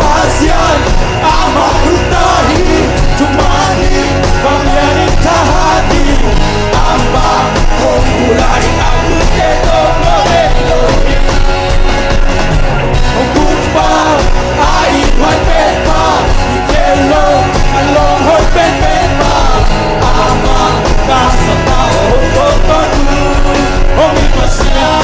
Pasian, amah nungta hi, tumani, vanglian in thahat hi, amah hong pulak ding a kutte tawh lo ei lo hi. Hong kumpa, a ithuai pen pa, i khen lo, a lawng hoih penpen pa, amah ka sapna hong tawh tawh tu, hong i Pasian.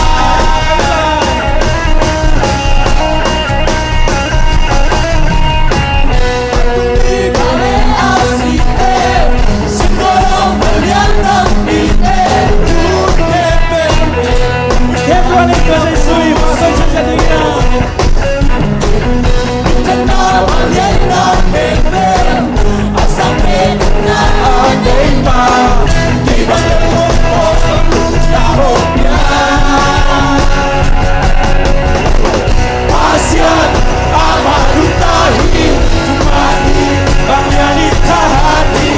Pasian, amah nungta hi, tumani, vanglian in thahat hi,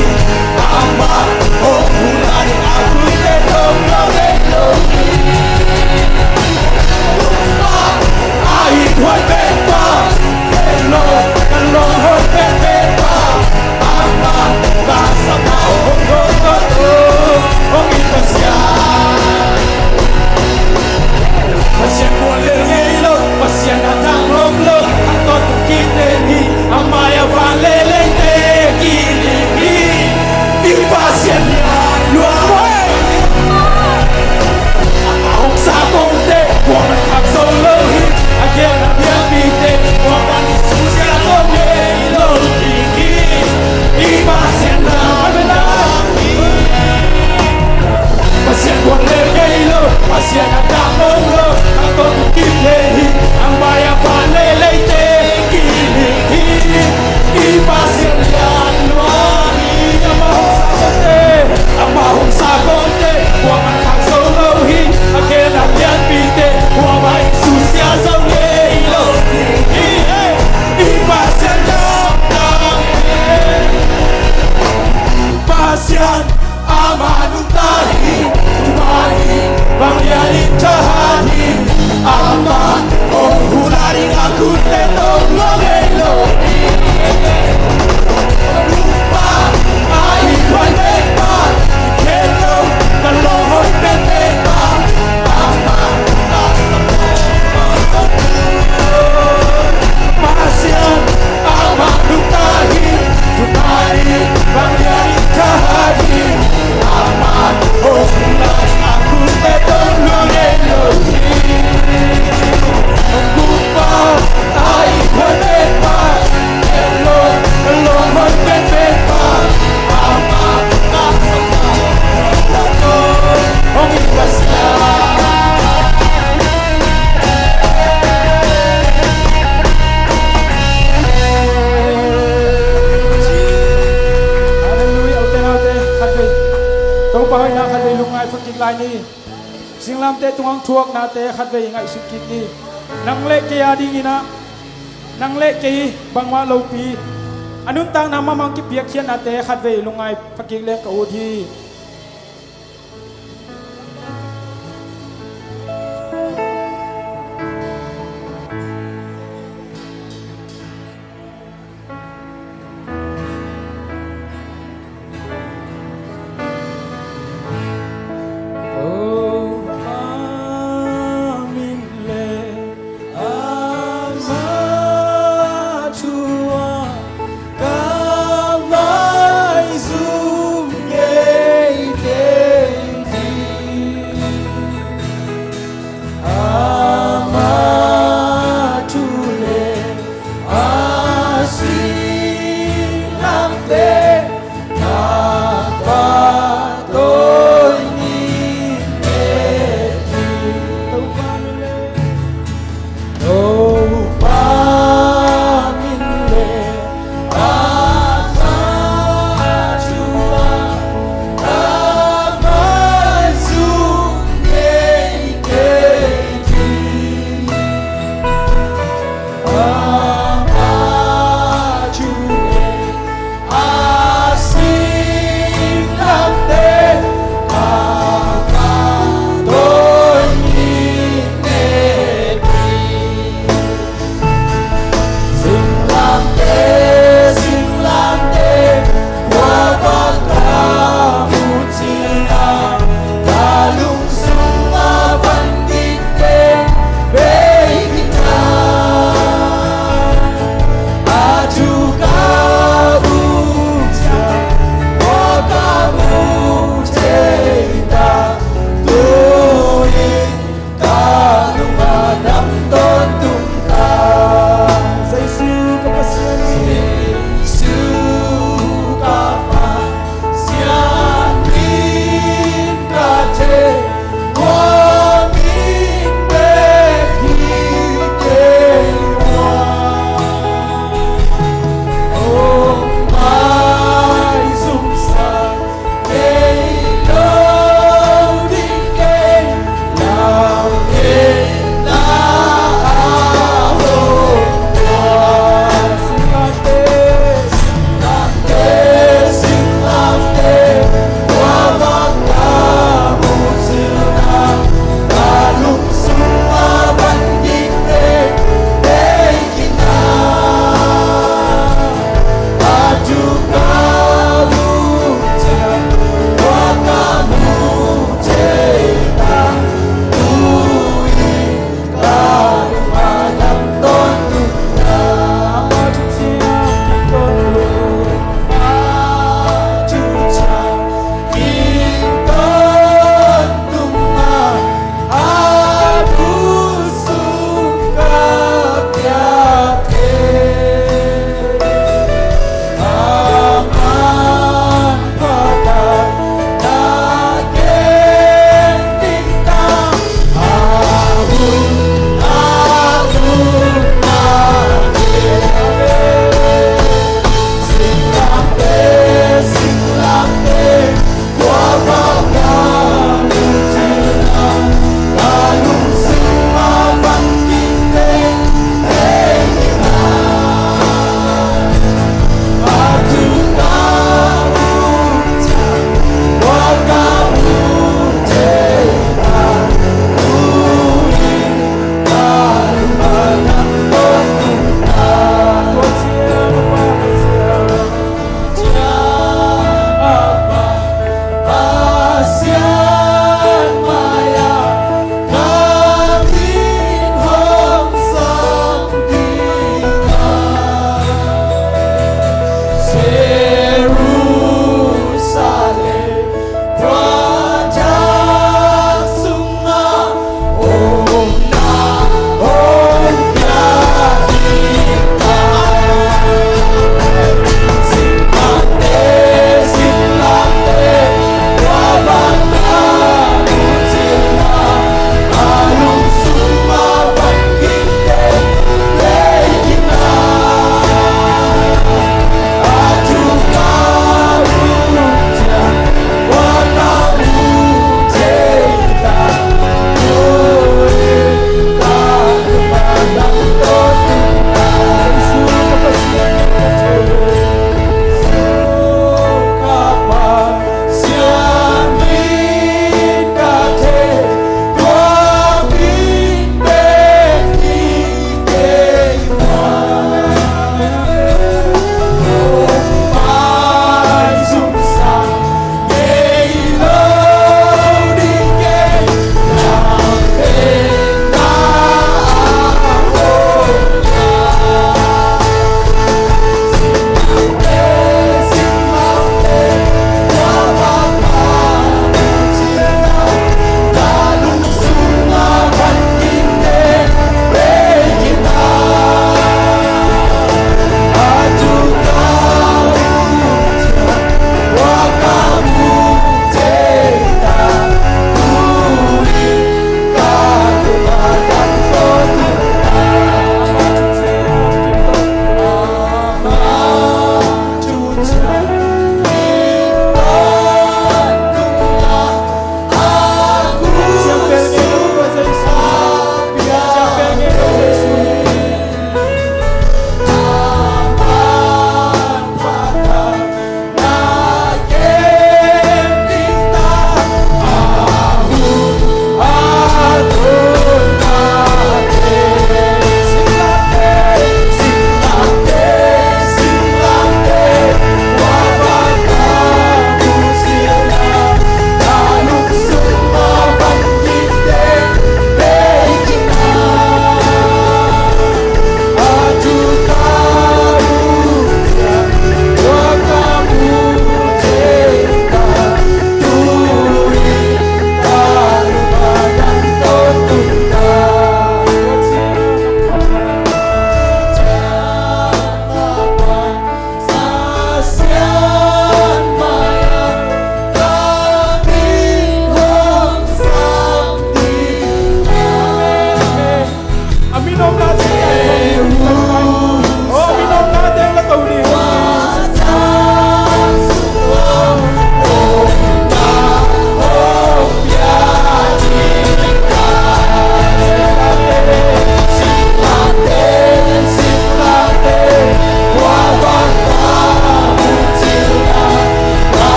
amah hong pulak ding a kutte tawh lo ei lo hi. Kumpa, a ithuai pen pa, khen lo, a lawng hoih penpen pa, amah ka sapna hong tawh tawh tu, hong i Pasian. Pasian mual lel ngei lo, Pasian a dang lawm lo, a tawh tung kite hi, a mai-ah van le leite kiling hi. I Pasian lian lua hi. Amah hong sa kote, kuaman khak zo lo hi. A gen a pianpihte, kuaman susia zo ngei lo ding hi. I Pasian lam a dang hi. Pasian guan le ngei lo, Pasian a dang mong lo, a tawh tung kip le hi. A mai-ah van le leite kiling hi. I Pasian lian lua hi. Amah hong sa kote, amah hong sa kote, kuaman khak zo lo hi. A gen a pianpihte, kuaman susia zo ngei lo ding hi. I Pasian lam a dang hi. Pasian, amah nungta hi, tumani, vanglian in thahat hi, amah hong pulak ding a kutte tawh lo ei lo hi. Kumpa, a ithuai pen pa, i khen lo, a lawng hoih penpen pa, amah Pasian, amah nungta hi, tumani, vanglian in thahat hi, amah hong pulak ding a kutte tawh lo ei lo hi. Kumpa, a ithuai pen pa, i khen lo, a lawng hoih penpen pa, amah ka sapna hong i Pasian. Halleluiah. Ute naute, khatvei Topa hoihna khatvei lungngaih phut kik lai ni. Singlamteh tungah thuaknate khatvei ngaihsut kik ni. Nang le kei a dingin ah, nang le kei bangmah lopi, a nuntakna mahmah kipiakkhiatnate khatvei lungngaih phut kik leng ka ut hi. Amah thu ah ka maizum ngei kei ding. Amah thu le a singlamteh na pahtawi ni. Topa min le amah thu ah ka maizum ngei kei ding. Amah thu le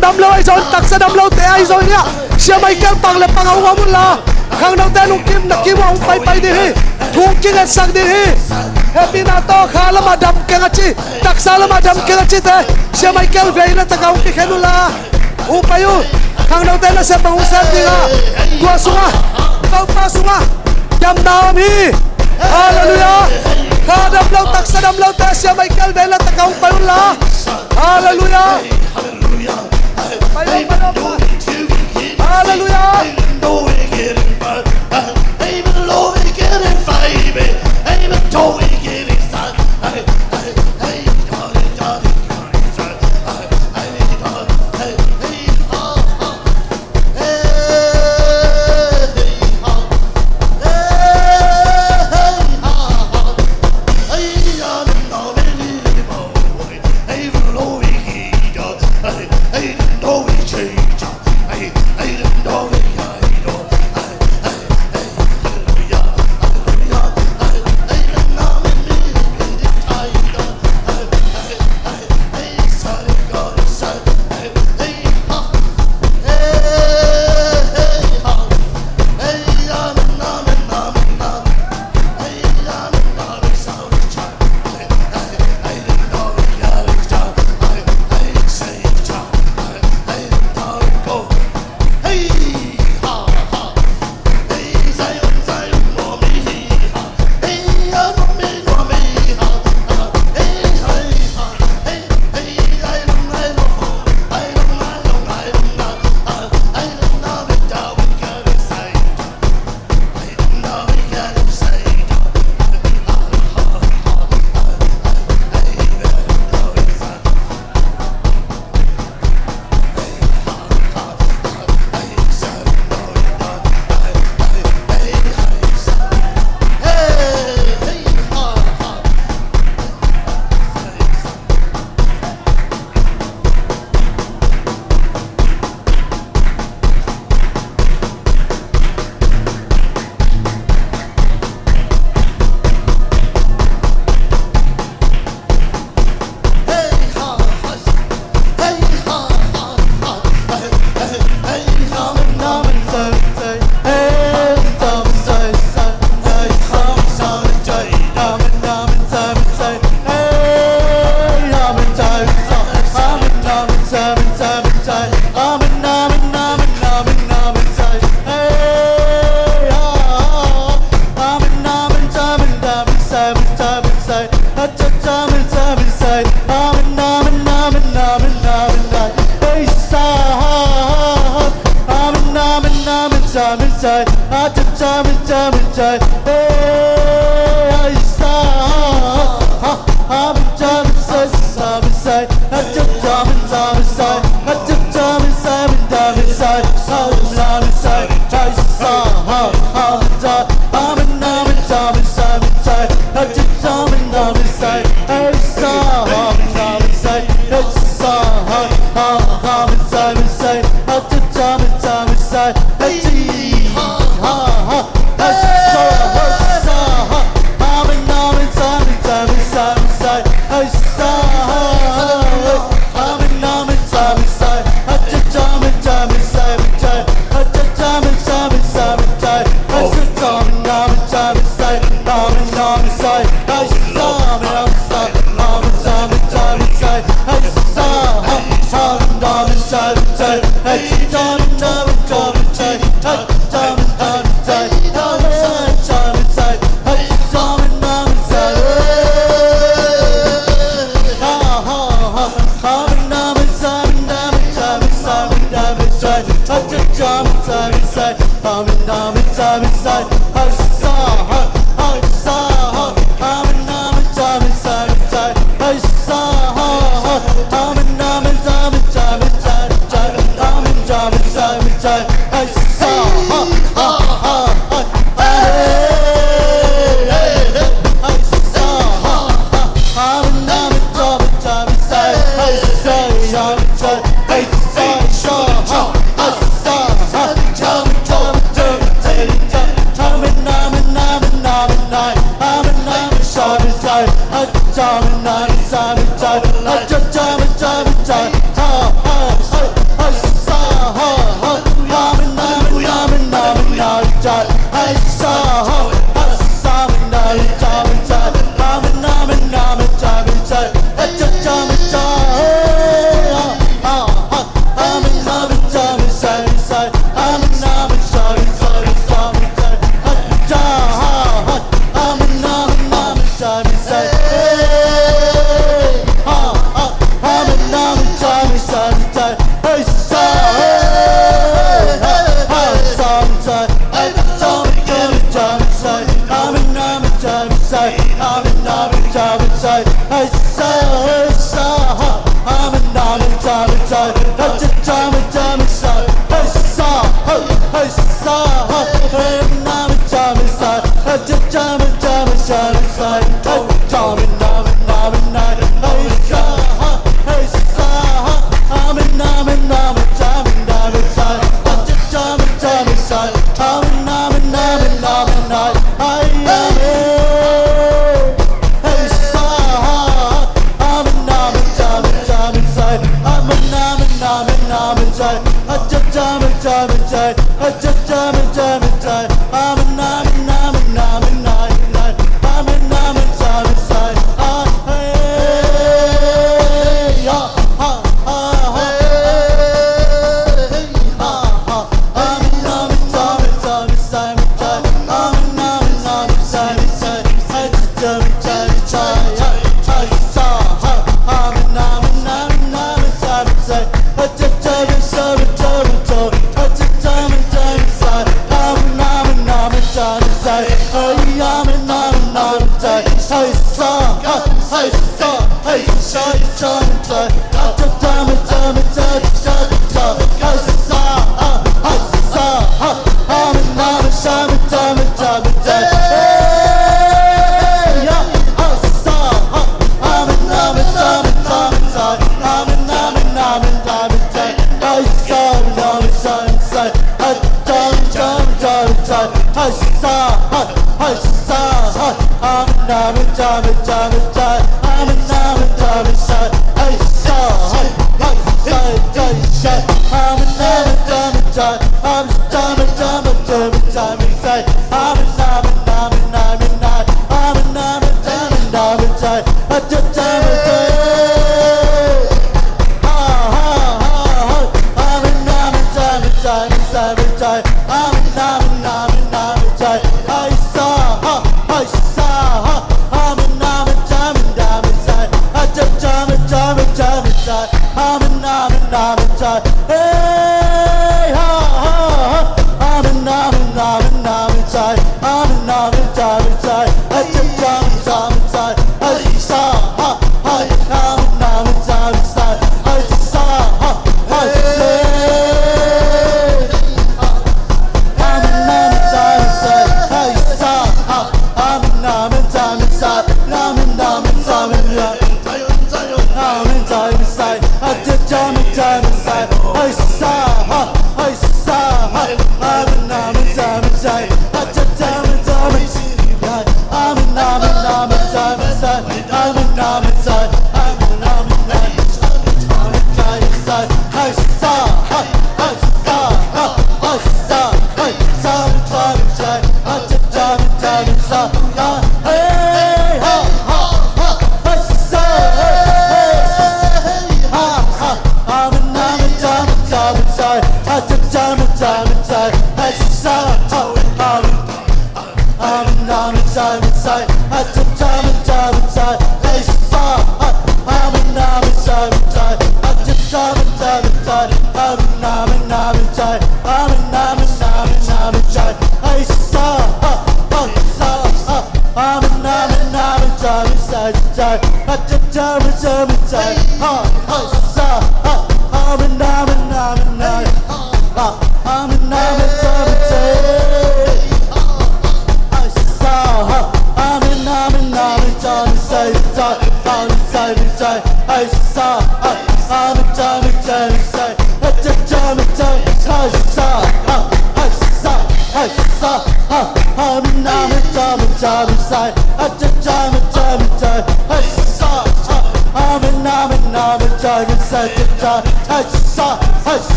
Dam lo ahi zongin, taksa dam lote ahi zongin ah, Sia Michael pang le pang a hong om unla, khangnote lungkim na kim uh a hong paipai ding hi. Thu hong kingetsak ding hi. Hehpihna tawh kha lamah dam keng a ci, taksa lamah dam keng a cite Sia Michael vei le tak a hong kikhen unla. Hong pai uh. Khangnote nasem bang hong sem ding a, tua sungah Topa sungah damna om hi. Halleluiah. Kha dam lo, taksa dam lote Sia Michael vei le tak a hong pai unla. Halleluiah. Halleluiah.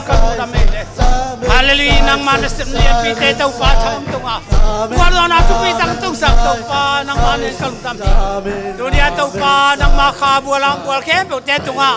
Ka lungdam hi le. Halleluiah, nangmah nasep lianpite Topa thang hong tunga, gualzawhna thupi tak hong tungsak Topa, nangmah nen ka lungdam hi. Tuni a Topa, nangmah kha bual a hong bual khempeuhte tunga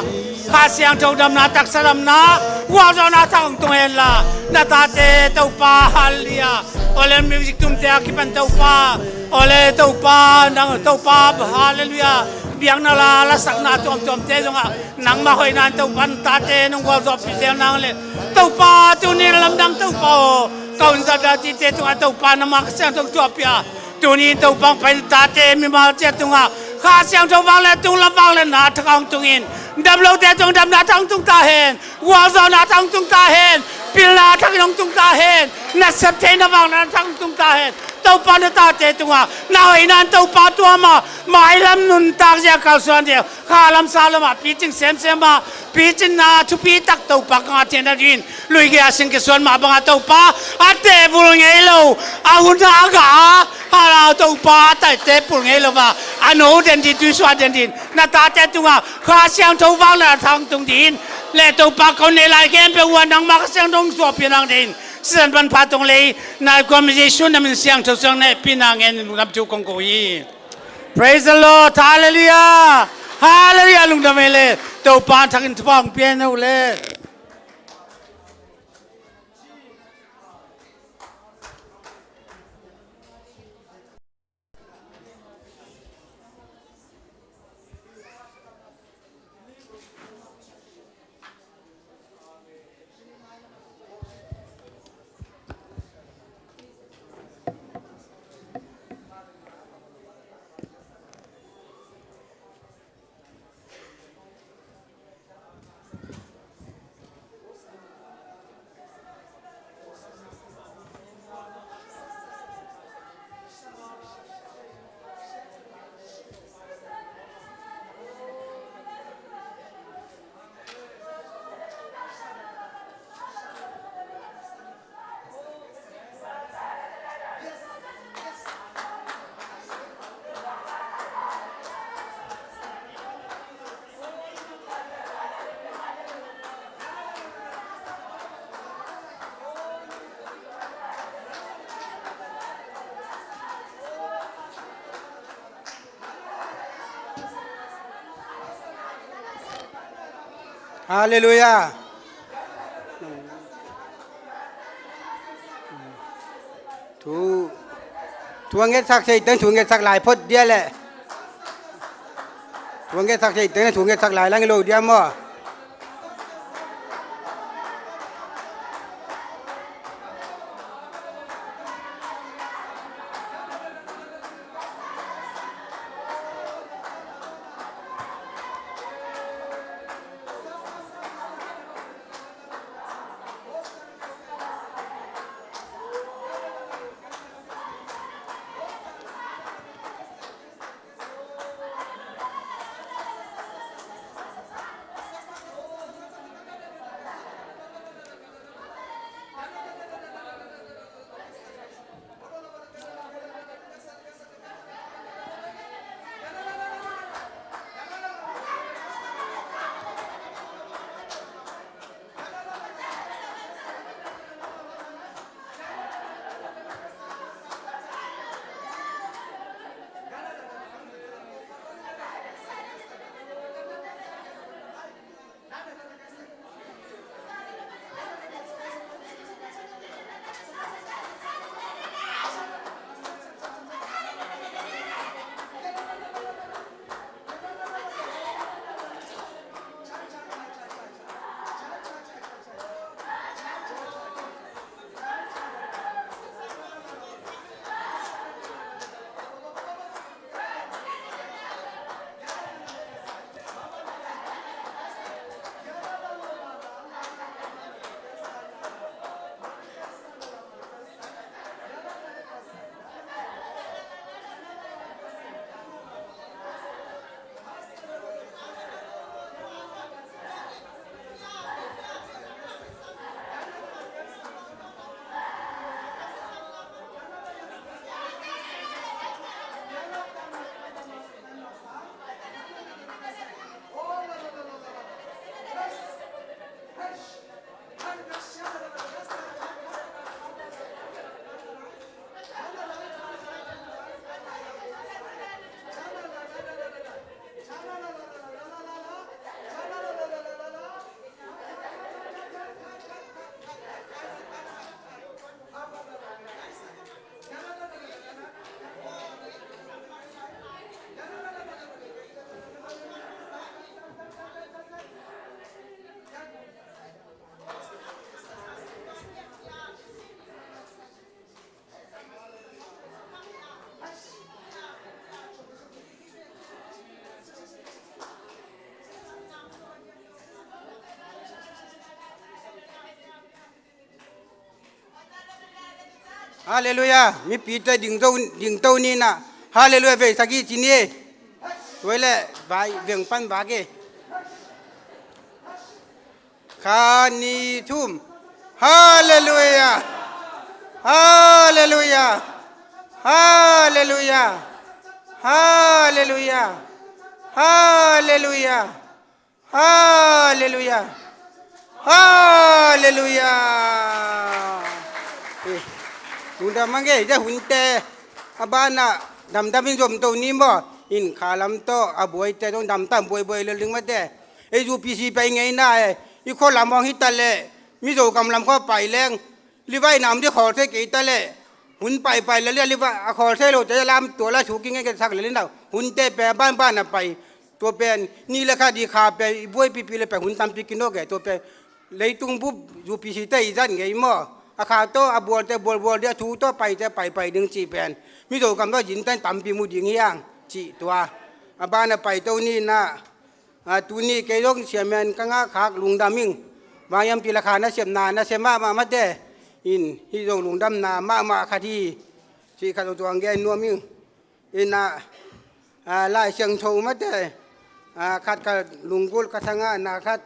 Kha Siangtho damna, taksa damna, gualzawhna thang hong tung henla, na tate Topa, halleluiah. Awle music tumte a kipan Topa, awle Topa, nang Topa, halleluiah. Biakna la, lasakna tuamtuamte zongah nangmah hoihna in Topa, na tate nong gualzawhpih zel nang le. Topa, tuni lamdang Topa aw, ka hun zat a cihte tungah Topa, nangmah Kha Siangtho thuahpih a, tuni in Topa hong pai na tate mimal ciat tungah Kha Siangtho vanglian tung lam vangliatna thak hong tung in, damlote tung damna thak hong tung ta hen. Gualzawhna thak hong tung ta hen. Pilna thak in hong tung ta hen. Nasep theihna vangliatna thak hong tung ta hen. Topa, na tate tungah na hoihna in Topa, tua mah mailam nuntak zia kalsuan zia kha lam sa lamah picing semsem a, picinna thupi tak Topa ka ngah theihna dingin, luigei a sing kisuan mah bangah Topa, a teh vul ngei lo, a hun a gah a, hala Topa, a taihte pul ngei lo a, a no den ding, tuisuah den ding, na tate tungah Kha Siangtho vangliatna thak hong tung dingin, le Topa, ka hun nei lai khempeuh uh ah nangmah Kha Siangtho hong thuahpih nang dingin, sisan manpha tong lei, nai kuam Jesu na min siangtho suang na hehpihna ngen in lungdam thu kong ko hi. Praise the Lord. Halleluiah. Halleluiah. Lungdam hi le. Topa thakin thupha hong pia hen uh le. Halleluiah. Thu, thu a ngetsak thei teng thu ngetsak lai phot dia leh. Thu a ngetsak thei teng thu ngetsak lai lang lo dia maw? Halleluiah. Mipite dingto, dingto ni nah. Halleluiah, vei sagih ci ni. Tua leh vai veng pan vak hi. Khat, nih, thum. Halleluiah. Halleluiah. Halleluiah. Halleluiah. Halleluiah. Halleluiah. Halleluiah. Eh, lungdam mah ngei, tua hunte a banah damdam in zomto ni maw. In khalam tawh a buaite zong damtam buaibuai lel ding mate. Ei zu P C pai ngei na eh. I khua lam hong hi ta leh Mizo gam lam khua pai leng Livai nam di khawl thei kei ta leh hun paipai lel a livai a khawl thei lote lam tua la thu kingei ke sak lel in a hunte pen banban a pai. Tua pen ni le kha di kha pen i buai pipi le pen hun tampi kinawk e. Tua pen leitung bup zu P C te i zat ngei maw. A kha tawh a bualte bualbual di a thu tawh paite paipai ding cih pen Mizo gam tawh zin tan tampi mu ding hi hang cih tua. A ban a paito ni nah. A, tuni kei zong siamen ka ngah khak lungdam ing. Vangiam pi la kha nasepna nasia mahmah mate. In hih zong lungdamna mahmah khat hi. Cih khat zong tuang gen nuam ing. Innah, a, Lai Siangtho mate, a, khat ka lunggulh ka thangahna khat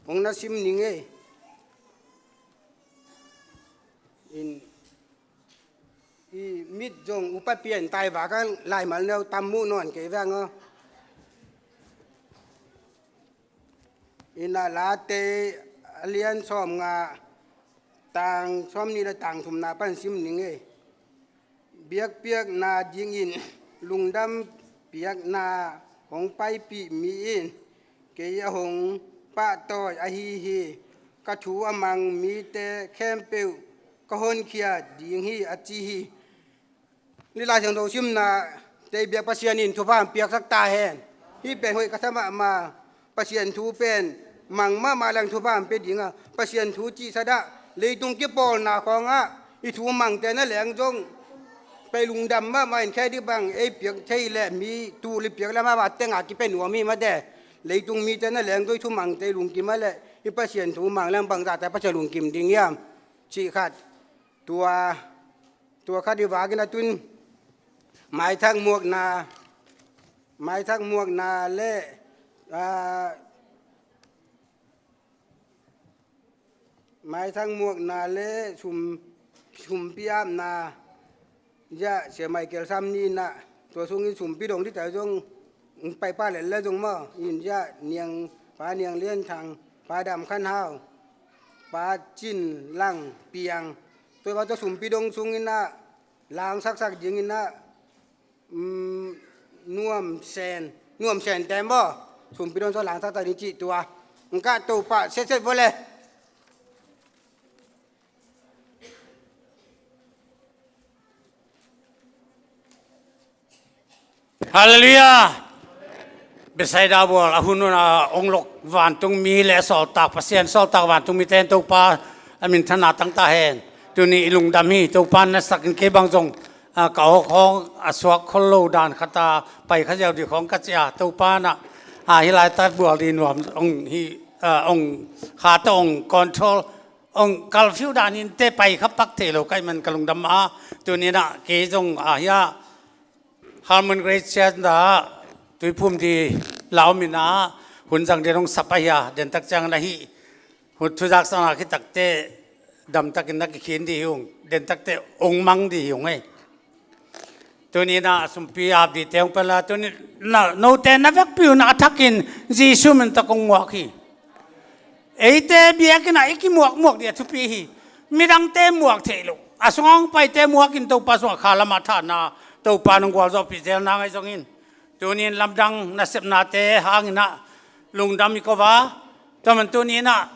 hong na sim ning ei. In i mit zong upa pian tai vak a laimal neu tam muh nawn kei veng aw. Innah Late a lian sawmnga tang sawmnih le tang thumna pan sim ning ei. Biakpiakna dingin lungdam piakna hong paipih mi in kei a hong pahtawi ahi hi. Ka thu a mang mite khempeuh ka honkhia ding hi a ci hi. Ni Lai Siangtho simna tei biak Pasian in thupha hong piaksak ta hen. Hih pen hoih ka sa mahmah. Pasian thu pen mang mahmah leng thupha hong pia ding a, Pasian thu cihsa dah leitung kipawlna khawngah i thu mangte na leng zong pai lungdam mahmah in khe dih bang ei piak thei leh mi tul i piak leh mahmah tengah kipia nuam hi mate. Leitung mite na leng zong i thu mangte i lungkim a leh i Pasian thu mang leng bangzahte Pasian lungkim ding hiam cih khat. Tua, tua khat i vakin a tun maithak muakna, maithak muakna le, a, maithak muakna le sum, sumpi apna, ziah sia Michael Sam ni nah, tua sungin sumpi dong dita zong pai pa lel le zong maw, in ziah Niang, Pa Niang Lian Thang, Pa Dam Khan Hau, Pa Cin Lang Piang. Tua pa tua sumpi dong sungin ah langsaksak dingin ah, um, nuam sen, nuam sen tem baw. Sumpi dong sung langsaksak ding cih tua. Ngkah Topa setset vua le. Halleluiah. Bethsaida bual a hun hun a ong lok vantungmi le sawltak, Pasian sawltak vantungmite in Topa a minthanna tang ta hen. Tuni i lungdam hi, Topa na sakin kei bang zong, a, ka awk hong a suak khol lo dan khat a pai kha ziau dih khong ka cia, Topa na, a, hi laitat bual dih nuam ong hi, a, ong khat ong control ong kalfiu danin te pai kha pak thei lo kai man ka lungdam a. Tuni na kei zong a hia Harmon Grace Church na tuiphum di lau mina hun zang den ong sap a hia, den tak ciang na hi hun thuzak sang a khitak te dam takin na kikhin di hi ung, den tak te ong mang di hi ung ei. Tuni na sumpi ap dite hong pela, tuni na note na vekpi un a thakin Jesu min tak hong muak hi. Eite biakinn ah i kimuakmuak dih a thupi hi. Midangte muak theih loh a sungah hong paite muakin Topa sungah kha lamah thahna Topa nong gualzawhpih zelna ngai zongin tunin lamdang nasepnate hangin ah lungdam i ko va. Tua man tuni in ah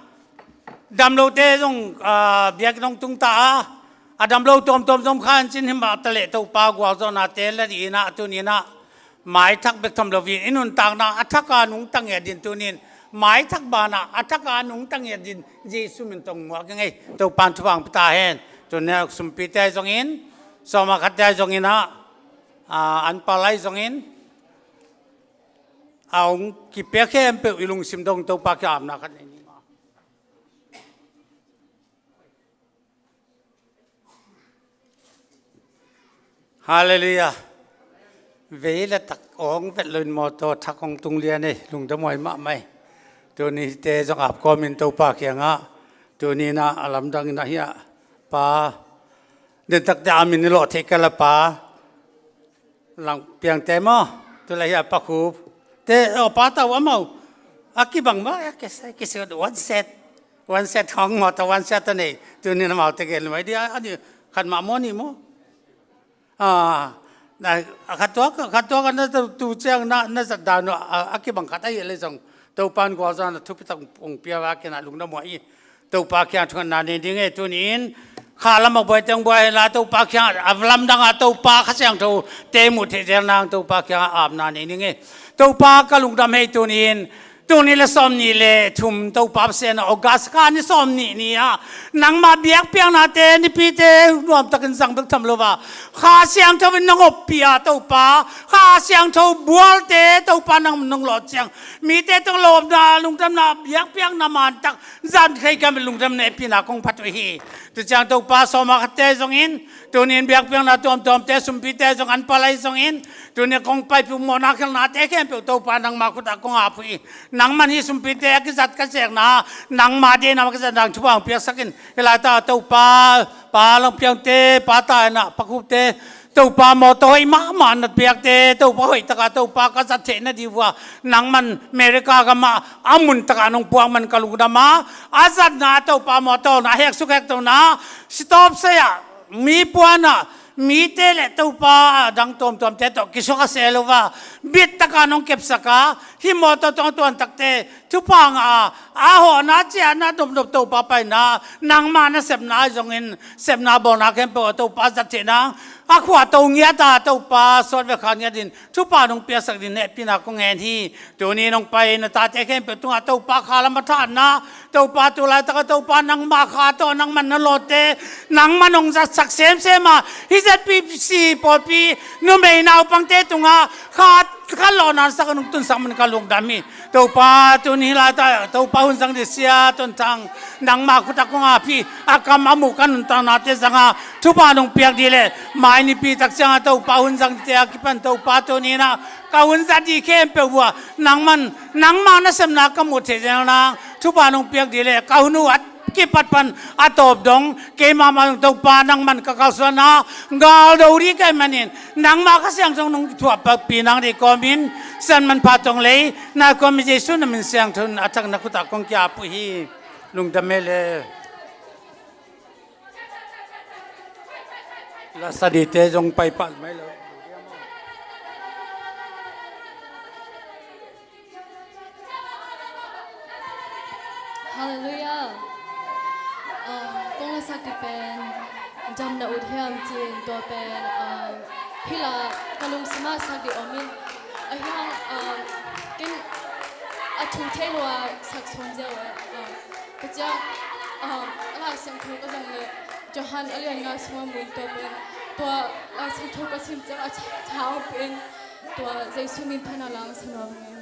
damlote zong, a, biakinn hong tungta a, a damlo tuamtuam zom kha an cin himah taleh Topa gualzawhnate la dih in ah tuni in ah maithak bek tham loin i nuntakna a thaka nungta ngiat din tunin maithak banah a thaka nungta ngiat din Jesu min tong muak i ngei. Topan thupha hong pia ta hen. Tunin ah sumpite ahi zongin sawma khatte ahi zongin ah, a, an pal ahi zongin a hong kipia khempeuh i lungsim dong Topa kiamna khat nei ni ma. Halleluiah. Vei le tak awng vet loin mawtaw thak hong tung lian ei, lungdam huai mahmah ei. Tuni te zong ap kawmin Topa kiangah tuni inah a lamdang inah hiah pa, den takte a min i lawh theih kal a pa Langpiangte maw, tu le hiah Pa Khup te, aw, Pa Tau a mau a kibang maw, a kisa kisa one set, one set hong mawtaw one set a nei. Tuni inah amaute gen luai dia, a ni khat mah maw ni maw. Ah, na, a khat tuak, khat tuak a na tu, tu ciang na, na zat dan uh a, a kibang khat ahi le zong Topa in gualzawhna thupi tak hong pia va kinah lungdam huai hi. Topa kiang thungetna nei ding ei. Tuni in kha lam a buaite hong buai hen la, Topa kiang a lamdang a Topa Kha Siangtho te muh theih zel nang Topa kiang a apna nei ding ei. Topa ka lungdam hi. Tuni in tuni le sawmnih le thum Topa Pasian a August kha ni sawmnih ni ah nangmah biakpiaknate nipite nuamtakin zang bek tham lo a, Kha Siangtho in nong oppih a Topa, Kha Siangtho bualte Topa nang nong lawh ciang mite tawh lawpna, lungdamna, biakpiakna mantak zang thei ka min lungdamna hehpihna kong phat uh hi. Tu ciang Topa sawma khatte zongin, tuni in biakpiakna tuamtuamte sumpite zong an palai zongin, tuni kong paipih mawhna khelhnate khempeuh Topa nangma khutah kong ap uh hi. Nangman hih sumpite a kizat ka zekna, nangma deihna a kizat nang thupha hong piaksak in. Hih laitak Topa, Pa Langpiangte, Pa Taina, Pa Khupte, Topa mawtaw hoih mahmah na piakte, Topa hoih takah Topa ka zat theih nading uh a, nangman America gamah a mun takah nong puak man ka lungdam a, a zatna Topa mawtaw na heksuk hektona, sitawp sai-ah, mi puanah, mite le Topa a dang tuamtuamte tawh kisuak a seh lo a, bit takah nong kepsak a, hih mawtaw tawh tuan takte thupha ngah a, a hawhna ciahna dopdop Topa paina, nangma nasepna ahi zongin sepna bawlna khempeuh a Topa zat theih nang, a khua to ngiat a Topa sawt ve kha ngiat in thupha nong piaksak ding hehpihna kong ngen hi. Tuni nong pai na tate khempeuh tungah Topa kha lam a thahatna, Topa tu laitak a Topa nangma kha tawh nangman na lawhte nangman hong zatsak semsem a, hih Z P C pawlpi numei naupangte tungah kha, kha lawhna sak a nong tunsak man ka lungdam hi. Topa tuni laitak Topa hun zang ding Sia Ton Thang nangma khutah kong ap hi. A kam a muh ka nuntaknate zang a thupha nong piak ding le mai nipi tak ciang a Topa hun zang dingte a kipan Topa tuni inah ka hun zat ding khempeuh uh a nangman nangma nasepna ka muh theih zel nang thupha nong piak ding le ka hun uh a kipat pan a tawp dong keimah mah zong Topa nangman ka kalsuanna galdo ding ka hih manin nangma Kha Siangtho nong thuahpih nang deih kawmin Sian Manpha Tong Lei nai kawmin Jesu na min siangtho in a thak na khutah kong ki-ap uh hi. Lungdam ei le. La sadite zong paipah mai lo. Halleluiah. Um, kong la sak ding pen damna ut hiam ci-in tua pen, um, hih la ka lungsim ah sak ding om in, ahi hang, um, ken a thu thei lo a sak suan ziau, um, Tua ciang, ah, a Lai Siangtho ka zang leh Johan a lian nga sungah mun tua pen, tua Lai Siangtho ka sim ciang a tha, tha pen, tua Jesu min phan a lang sa nuam ing.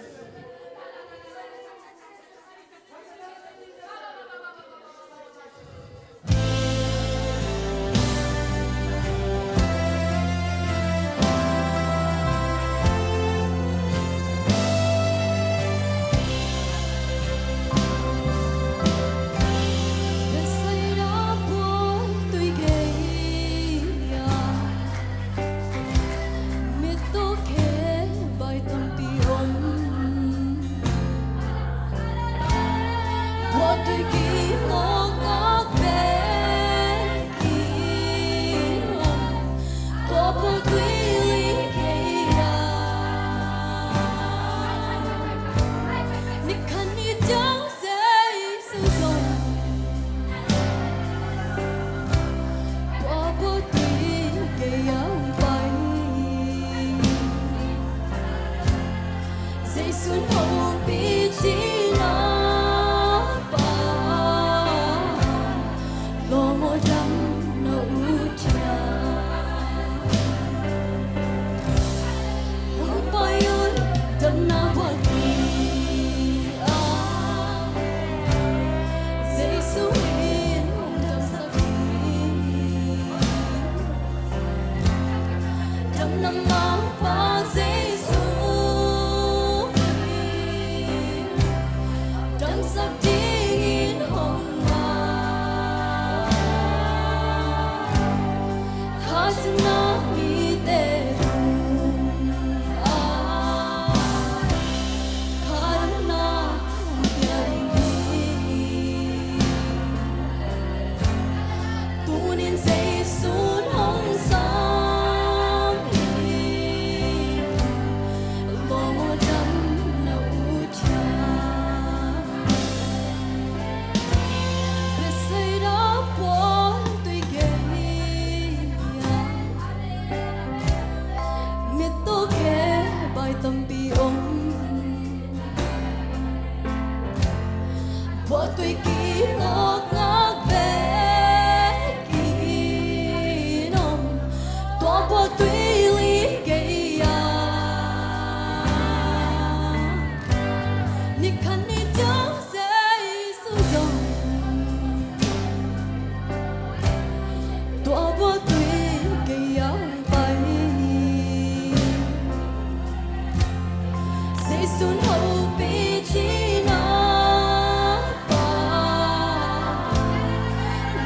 Ni khat ni ciang Jesu zong tua buaitui gei a hong pai. Jesu'n hopih cihna pa,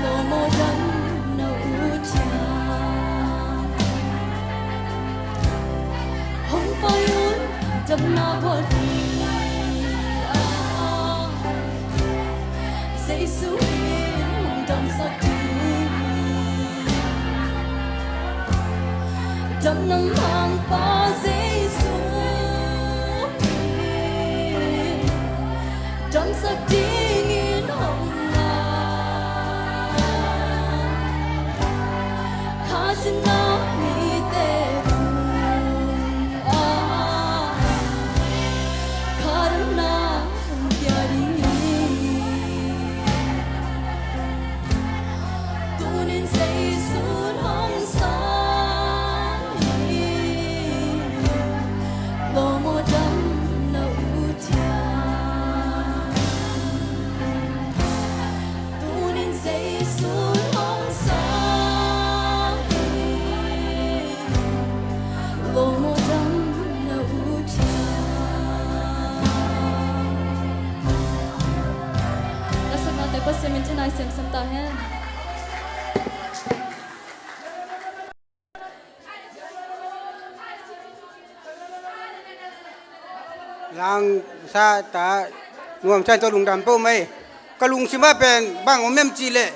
lawm aw, damna ut hiam. Hong pai un, damna buaitui ah Jesu in hong damsak ding hi. Damna mangpa Jesu in damsak dingin hong ngai. Kha cina mite tung ah kha damna hong pia ding hi. Tunin Jesu'n hong sang hi. Lawm aw, damna ut hiam. Tunin Jesu'n hong sang hi. Lawm aw, damna ut hiam. Lasaknate Pasian min thanai semsem ta hen. Langsa ta, nuamsa in tua lungdam peuhmah hi. Ka lungsim ah pen bang om em cih leh,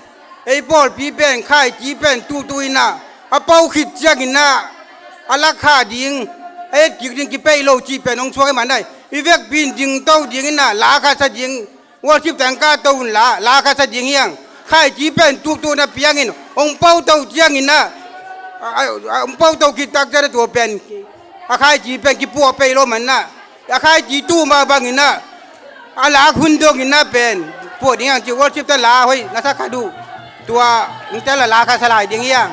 ei pawlpi pen khaiti pen tuhtuh in ah, a pau khit ciangin ah a la kha ding, a et kik ding kipeih lo cih pen hong suak ahih manin ah, i vekpi in dingto dingin ah la kha sa ding. Worship teng kah to unla, la kha sa ding hi hang. Khaiti pen tuhtuh na piangin, hong pau to ciangin ah, a, a, a, hong pau to khit tak ciangin ah tua pen, a khaiti pen kipuah pei lo manin ah, a khaiti tuh mah bangin ah, a lak hun dongin ah pen puah ding hi hang ci. Worship teng la hoih na sa kha uh. Tua hong tel a la kha sa lai ding hi hang.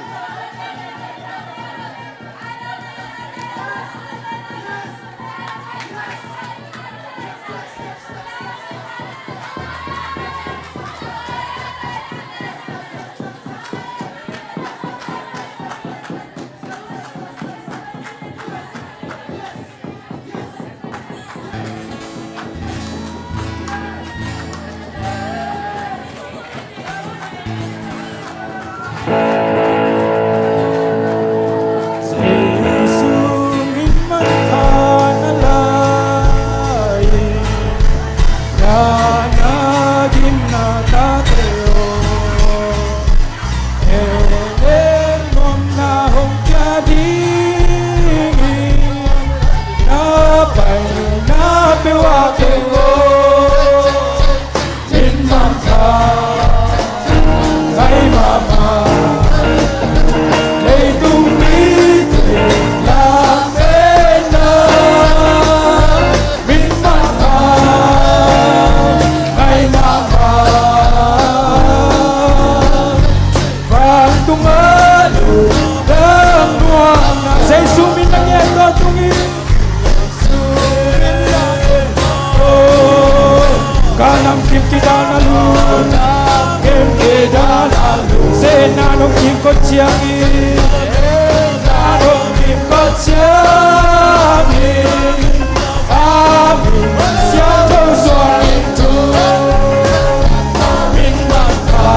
Jesu min na ngen tua tung hi. Ka nam kim kidal na lu, kim kidal na lu. Se na nong kim ko ciang hi, na nong kim ko ciang hi. Amen. Sia to suang in tu, min ma ta,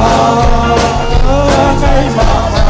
ngai ma ta.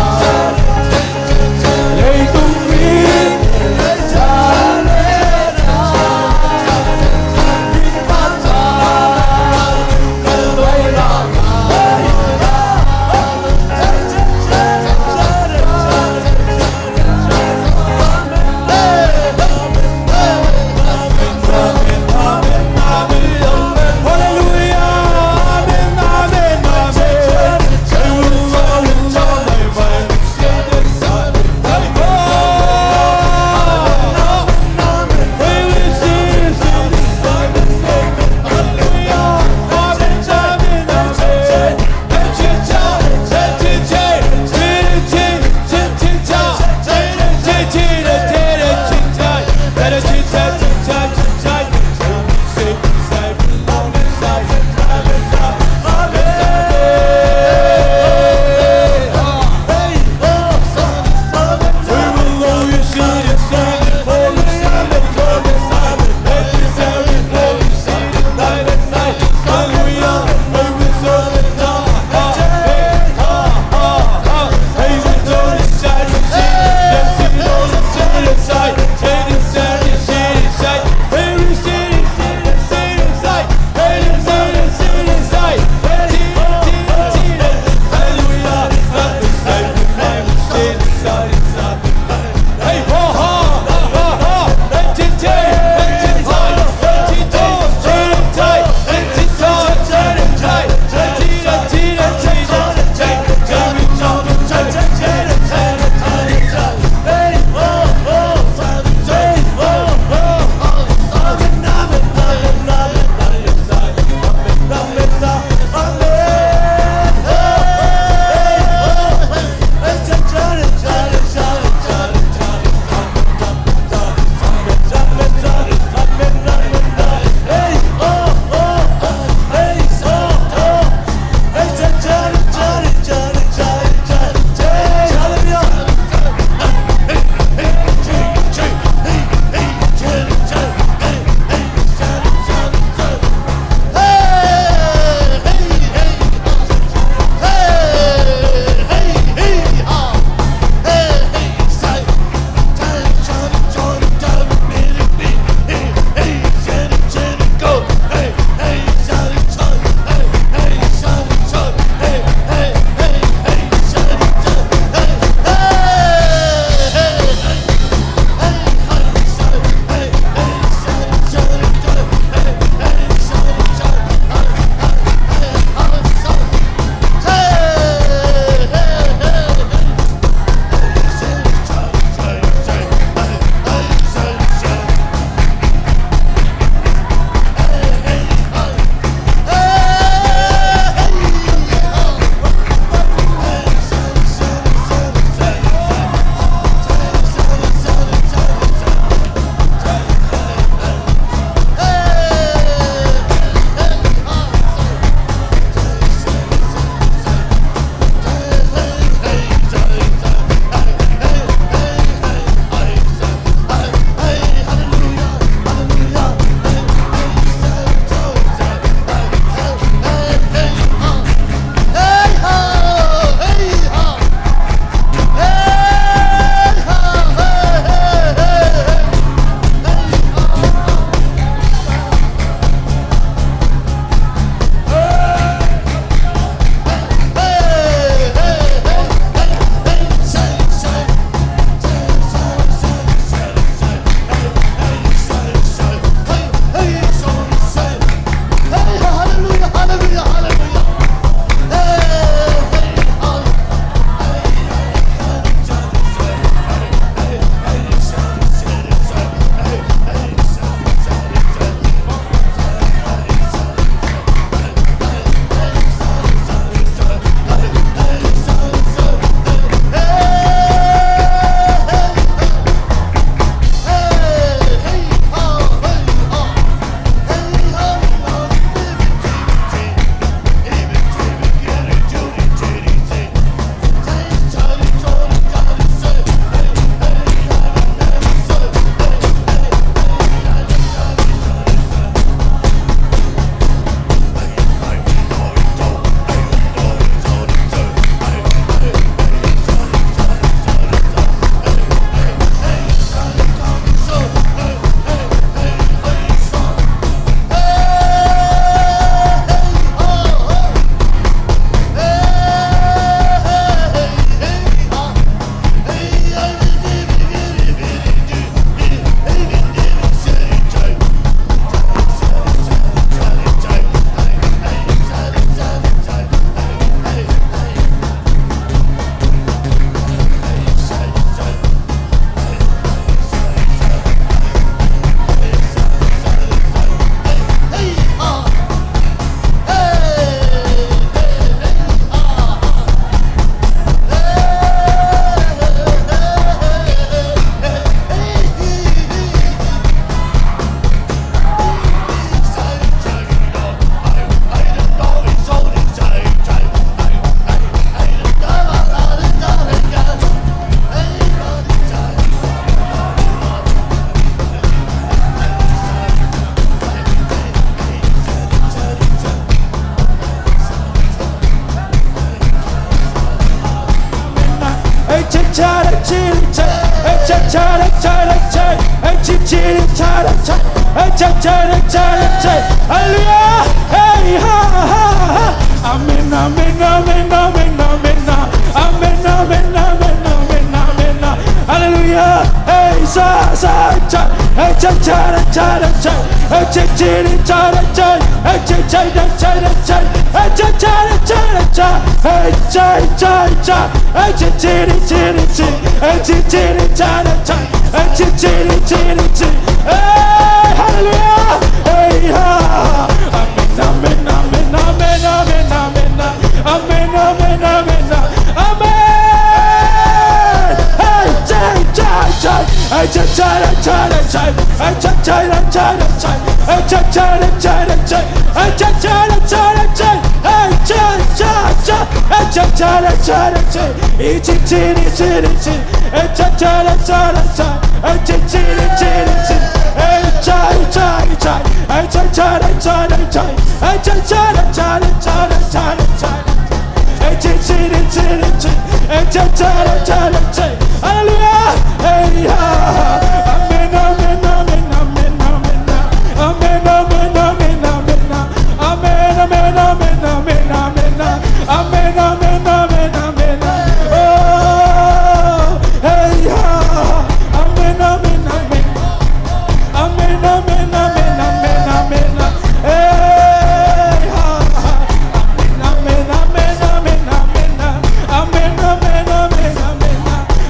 Hallelujah. Hey, ha, ha, ha. Amen, amen, amen, amen, amen, amen. Amen, amen, amen, amen, amen. Hallelujah. Hey, sa, sa, cha. Hey, cha, cha, cha, cha, cha. Hey, cha, cha, cha, cha, cha. Hey, cha, cha, cha, cha, cha. Hey, cha, cha, cha, cha, cha. Hey, cha, cha, cha. Hey, chi, chi, ri, chi, ri, chi. Hey, chi, chi, ri, cha, ra, cha. Hey, chi, chi, ri, chi, ri, chi. Hey, hallelujah. Hey, ha. Amen, amen, amen, amen, amen, amen. Amen, amen, amen, amen. Hey, cha, cha, cha. Hey, cha, cha, ra, cha, ra, cha. Hey, cha, cha, ra, cha, ra, cha. Hey, cha, cha, ra, cha, ra, cha. Hey, cha, cha, ra, cha, ra, cha. Hey, cha, cha, cha. Hey, cha, cha, ra, cha, ra, cha. Hey, chi, chi, ri, chi, ri, chi. Hey, cha, cha, ra, cha, ra, cha. Hey, chi, chi, ri, chi, ri, chi. Hey, cha, cha, cha. Hey, cha, cha, ra, cha, ra, cha. Hey, cha, cha, ra, cha, ra, cha, ra, cha, ra, cha. Hey, chi, chi, ri, chi, ri, chi. Hey, cha, cha, ra, cha, ra, cha. Hallelujah. Hey, ha. Amen, amen, amen, amen, amen. Amen, amen, amen, amen. Amen, amen, amen, amen, amen. Amen, amen, amen, amen. Oh, hey, ha. Amen, amen, amen. Amen, amen, amen, amen, amen. Hey, ha, ha. Amen, amen, amen, amen, amen. Amen, amen, amen, amen, amen.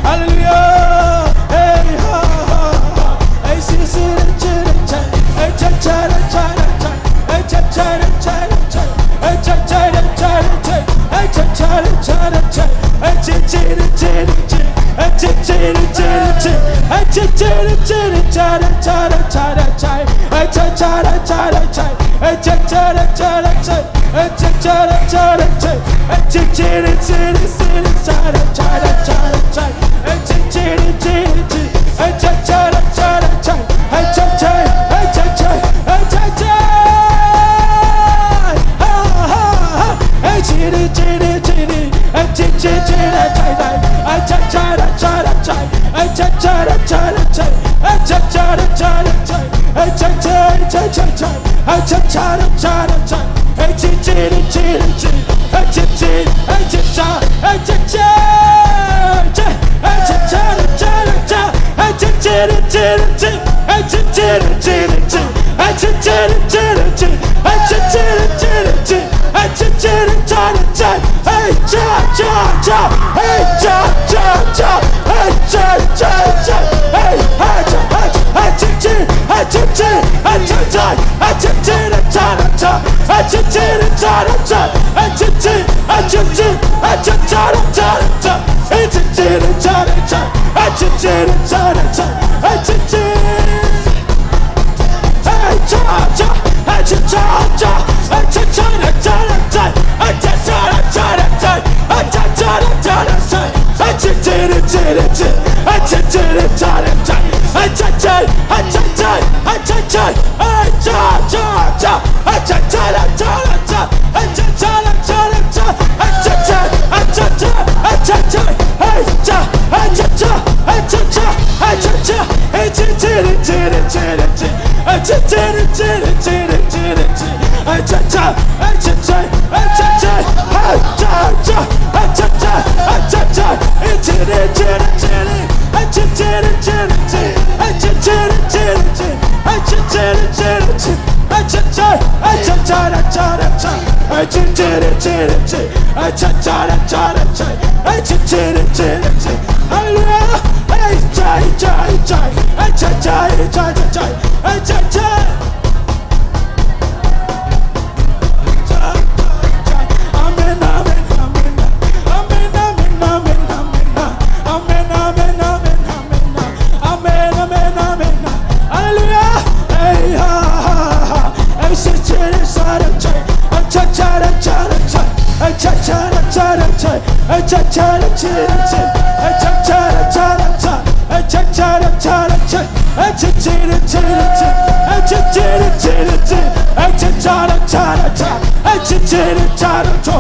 Hallelujah. Hey, ha, ha, ha. Hey, si, si, ri, chi, ri, chi. Hey, cha, cha, ra, cha, ra, cha. Hey, cha, cha, ra, cha, ra, cha. Hey, cha, cha, ra, cha, ra, cha. Hey, cha, cha, ra, cha, ra, cha. Hey, chi, chi, ri, chi, ri, chi. Hey, chi, chi, ri, chi, ri, chi. Hey, chi, chi, ri, chi, ri, cha, ra, cha, ra, cha, ra, cha. Hey, cha, cha, ra, cha, ra, cha. Hey, cha, cha, ra, cha, ra, cha. Hey, cha, cha, ra, cha, ra, cha. Hey, chi, chi, ri, chi, ri, chi, ri, cha, ra, cha, ra, cha, ra, cha. Hey, chi, chi, ri, chi, ri, chi. Hey, cha, cha, ra, cha, ra, cha. Hey, cha, cha, hey, cha, cha, hey, cha, cha. Ha, ha, ha. Hey, chi, ri, chi, ri, chi, ri. Hey, chi, chi, chi, ra, cha, ra. Hey, cha, cha, ra, cha, ra, cha. Hey, cha, cha, ra, cha, ra, cha. Hey, cha, cha, ra, cha, ra, cha. Hey, cha, cha, cha, cha, cha. Hey, cha, cha, ra, cha, ra, cha. Hey, chi, chi, ri, chi, ri, chi. Hey, chi, chi, hey, cha, cha, hey, cha, cha, cha. Hey, cha, cha, ra, cha, ra, cha. Hey, chi, chi, ri, chi, ri, chi. Hey, chi, chi, ri, chi, ri, chi. Hey, chi, chi, ri, chi, ri, chi. Hey, chi, chi, ri, chi, ri, chi. Hey, chi, chi, ri, cha, ri, cha. Hey, cha, cha, cha. Hey, cha, cha, cha. Hey, cha, cha, cha. Hey, hey, cha, hey, cha, hey, chi, chi, hey, chi, chi, hey, cha, cha, hey, chi, chi, ri, cha, ri, cha. Hey, chi, chi, ri, cha, ri, cha. Hey, chi, chi, hey, chi, chi, hey, cha, cha, ri, cha, ri, cha. Hey, chi, chi, ri, cha, ri, cha. Hey, chi, chi, ri, cha, ri, cha. Hey, chi, chi. Hey, cha, cha, hey, cha, cha, cha, hey, cha, cha, ra, cha, ra, cha, hey, cha, cha, ra, cha, ra, cha, hey, cha, cha, ra, cha, ra, cha, hey, chi, chi, ri, chi, ri, chi, hey, chi, chi, ri, cha, ri, cha, hey, cha, cha, hey, cha, cha, hey, cha, cha, hey, cha, cha, cha, hey, cha, cha, ra, cha, ra, cha, hey, cha, cha, ra, cha, ra, cha, hey, cha, cha, hey, cha, cha, hey, cha, cha, hey, cha, cha, hey, cha, cha, hey, cha, cha, hey, chi, chi, ri, chi, ri, chi, ri, chi. Hey, chi, chi, ri, chi, ri, chi, ri, chi, ri, chi. Hey, cha, cha, hey, cha, cha, hey, cha, cha, hey, cha, cha, hey, cha, cha, hey, chi, ri, chi, ri, chi, ri. Hey, chi, chi, ri, chi, ri, chi. Hey, chi, chi, ri, chi, ri, chi. Hey, chi, chi, ri, chi, ri, chi. Hey, cha, cha, hey, cha, cha, ra, cha, ra, cha. Hey, chi, chi, ri, chi, ri, chi. Hey, cha, cha, ra, cha, ra, cha. Hey, chi, chi, ri, chi, ri, chi. Hallelujah. Hey, cha, cha, cha. Hey, cha, cha, cha, cha, cha. Hey, cha, cha. Amen, amen, amen. Amen, amen, amen, amen. Amen, amen, amen, amen. Amen, amen, amen. Hallelujah. Hey, ha, ha, ha, ha. Hey, chi, chi, ri, cha, ra, cha. Hey, cha, cha, ra, cha, ra, cha. Hey, cha, cha, ra, cha, ra, cha. Hey, cha, cha, ra, chi, ri, chi. Hey, cha, cha, ra, cha, ra, cha. Hey, cha, cha, ra, cha, ra, cha. Hey, chi, chi, ri, chi, ri, chi. Hey, chi, chi, ri, chi, ri, chi. Hey, cha, cha, ra, cha, ra, cha. Hey, chi, chi, ri, cha, ra, cha.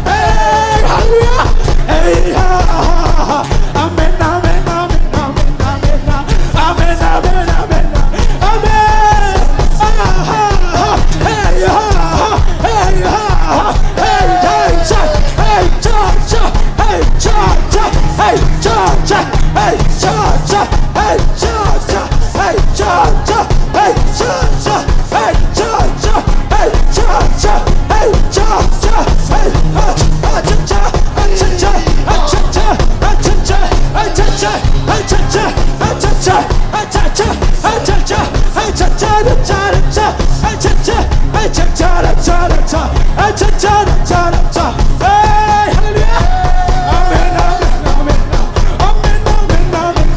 Hey, hallelujah. Hey, ha, ha, ha, ha. Amen, amen, amen, amen, amen, amen. Amen, amen, amen, amen. Amen. Ah, ha, ha. Hey, ha, ha. Hey, ha, ha. Hey, hey, cha, hey, cha, cha. Hey, cha, cha. Hey, cha, cha. Hey, cha, cha. Hey, cha, cha. Hey, cha, cha. Hey, cha, cha. Hey, hallelujah. Amen, amen, amen, amen. Amen, amen, amen, amen.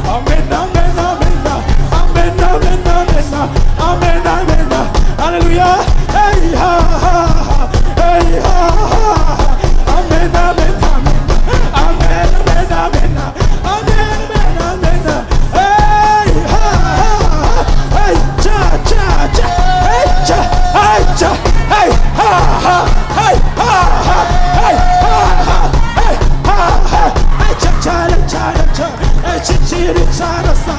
Amen, amen, amen, amen. Amen, amen, amen, amen. Amen, amen, amen. Hallelujah. Hey, ha, ha, ha. Hey, ha, ha, ha. Amen, amen, amen. Amen, amen, amen. Amen, amen, amen. Hey, ha, ha, ha. Hey, cha, cha, cha. Hey, cha, hey, cha. Hey, ha, ha. Hey, ha, ha. Hey, ha, ha. Hey, ha, ha. Hey, cha, cha, cha, cha, cha. Hey, cha, cha, cha.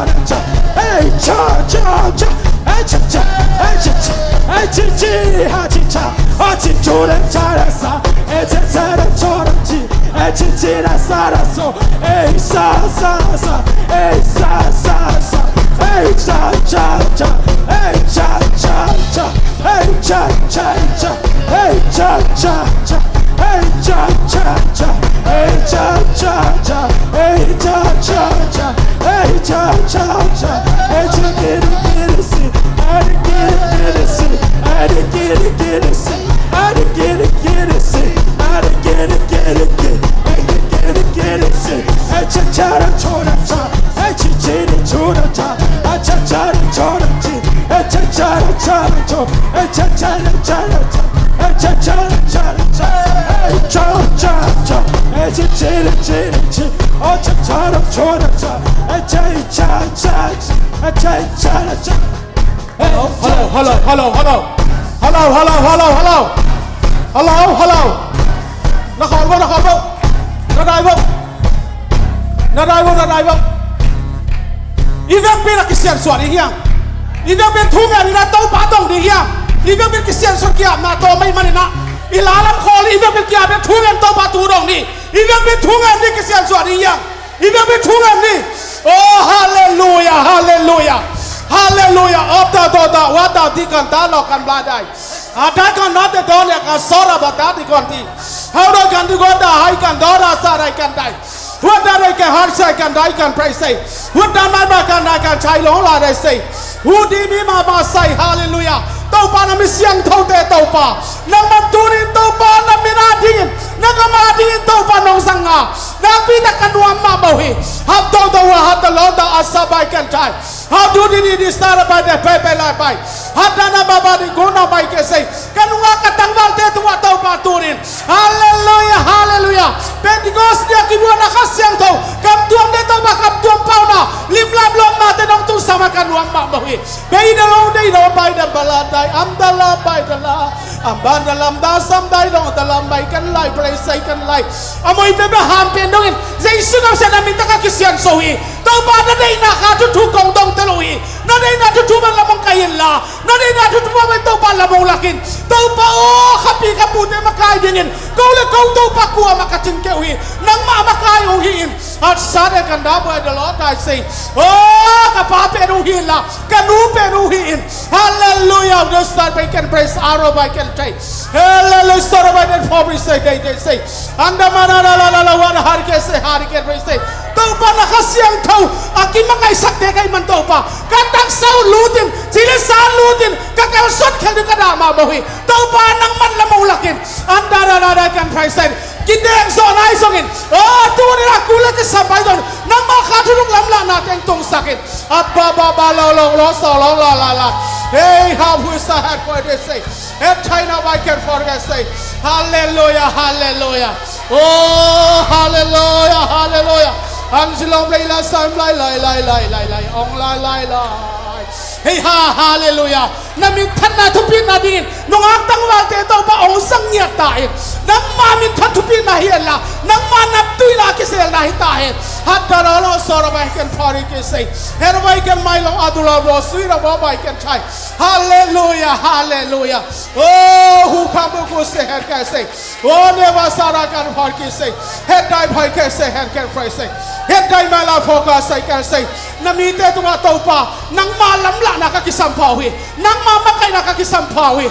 Hey, cha, cha, cha. Hey, cha, cha. Hey, chi, chi, ha, chi, cha. Ha, chi, chu, ren, cha, ra, sa. Hey, cha, cha, ra, cho, ra, chi. Hey, chi, chi, ra, sa, ra, so. Hey, sa, sa, sa. Hey, sa, sa, sa. Hey, cha, cha, cha. Hey, cha, cha, cha. Hey, cha, cha, cha. Hey, cha, cha, cha. Hey, cha, cha, cha. Hey, cha, cha, cha. Hey, cha, cha, cha. Hey, cha, cha, cha. Hey, cha, kiri, kiri, si. Hey, kiri, kiri, si. Hey, kiri, kiri, si. Hey, kiri, kiri, si. Hey, kiri, kiri, ki. Hey, kiri, kiri, si. Hey, cha, cha, ra, cho, ra, cha. Hey, chi, chi, ri, chu, ra, cha. Hey, cha, cha, ra, cho, ra, chi. Hey, cha, cha, ra, cha, ra, cho. Hey, cha, cha, ra, cha, ra, cha. Hey, cha, cha, ra, cha, ra, cha. Hey, cha, cha, cha. Hey, chi, chi, ri, chi, ri, chi. Oh, cha, cha, ra, cho, ra, cha. Hey, cha, cha, cha, cha. Hey, cha, cha, ra, cha. Hello, hello, hello, hello, hello. Hello, hello, hello, hello. Hello, hello. Na khawm vo, na khawm vo. Na dai vo. Na dai vo, na dai vo. I vekpi-in a kisiansuah ding hiam? I vekpi-in thu ngen in a Topa dong ding hiam? I vekpi-in kisiansuah kiapna tawm ahih manin a, i la lam khawl i vekpi-in kiap in thu ngen, Topa thu dong ni. I vekpi-in thu ngen ni, kisiansuah ding hiam? I vekpi-in thu ngen ni. Oh, halleluia, halleluia. Halleluia. Op ta to ta wa ta di kan ta lo kan bla dai. A dai kan na te to ne kan so ra ba ta di kon ti. Hau dai kan di kon ta hai kan do ra sa dai kan dai. Hua da dai kan har sai kan dai kan prai sai. Hua da mai ba kan dai kan chai long la dai sai. Hu di mi ma ba sai. Halleluia. Topa na mi siangthote Topa. Nangman tunin Topa na min a dingin, na gam a dingin Topa nong zang a. Nakpi tak ka nuam mahmah uh hi. Hap to to wa hap ta lo ta a sa bai kan chai. Hau du di di di sa ra bai de pe pe lai bai. Hap da na ba ba di ko na bai ke sei. Ka nunga ka tangvalte tungah Topa tunin. Halleluia, halleluia. Pentecost dia kibuana Kha Siangtho. Kam tuam de Topa kam tuam pauna. Lim lam lom na te nong tung sama ka nuam mahmah uh hi. Bei da lo dei lo bai da ba la dai. Am da la bai da la. Am ban da lam da sam dai long da lam bai kan lai prai sai kan lai. A moi pe ba ham pen dongin. Jesu nam sa na min ta ka kisian so hi. Topa na deihna kha thuthu kong dong te lo hi. Na deihna thuthu bang lamong kai in la. Na deihna thuthu bang Topa lamong lakin. Topa aw khapi ka pute makai dingin. Ko le ko Topa kuamah ka cing keu hi. Nangmah makai uh hi in. At sa de kan da buai da lo tai sei. Aw ka pa pen uh hi in la. Ka nu pen uh hi in. Halleluia. Just start by can praise. Aro by can praise. Halleluia. Sorrow by that for me say, they, they say. Anda mana la la la la wan har ke se har ke re se. Topa na Kha Siangtho a kimakaisakte ka hih man Topa. Ka taksa uh lutin, ci le sa lutin, ka kalsuan khel ding ka dah mahmah uh hi. Topa nangman lamong lakin. Anda da da da kan prai sai. Kideng zawh nai zongin. Aw tuni a kul a kisam pai zongin. Nangmah kha thuduk lamlahna teng tungsakin. Abba ba ba lo lo lo so lo la la la. Hey ha hu sa hat koi de se. Het China bai ken for ke sei. Halleluia, halleluia. Oh, halleluia, halleluia. Ang silom lai la sam lai lai lai lai lai lai. Ong lai lai lai. Hei ha, halleluia. Na minthanna thupitna dingin nungak tangvalte Topa ong sang ngiat ta in. Nangma minthan thupitna hi la. Nangma naptuina kiselna hi ta in. Hat da lo lo so ra bai ken for ke sei. Her bai ken mai long adu lo lo sui ra bo bai ken chai. Halleluia, halleluia. Oh, hu kha mu ku se her ke sei. Oh, ne ba sa ra kan phar ki sei. Her dai phai ke sei, her ke phai sei. Her dai ma la pho ka sei kan sei. Na mite tungah Topa, nangma lamlahna ka kisam pha uh hi. Nangma makaihna ka kisam pha uh hi.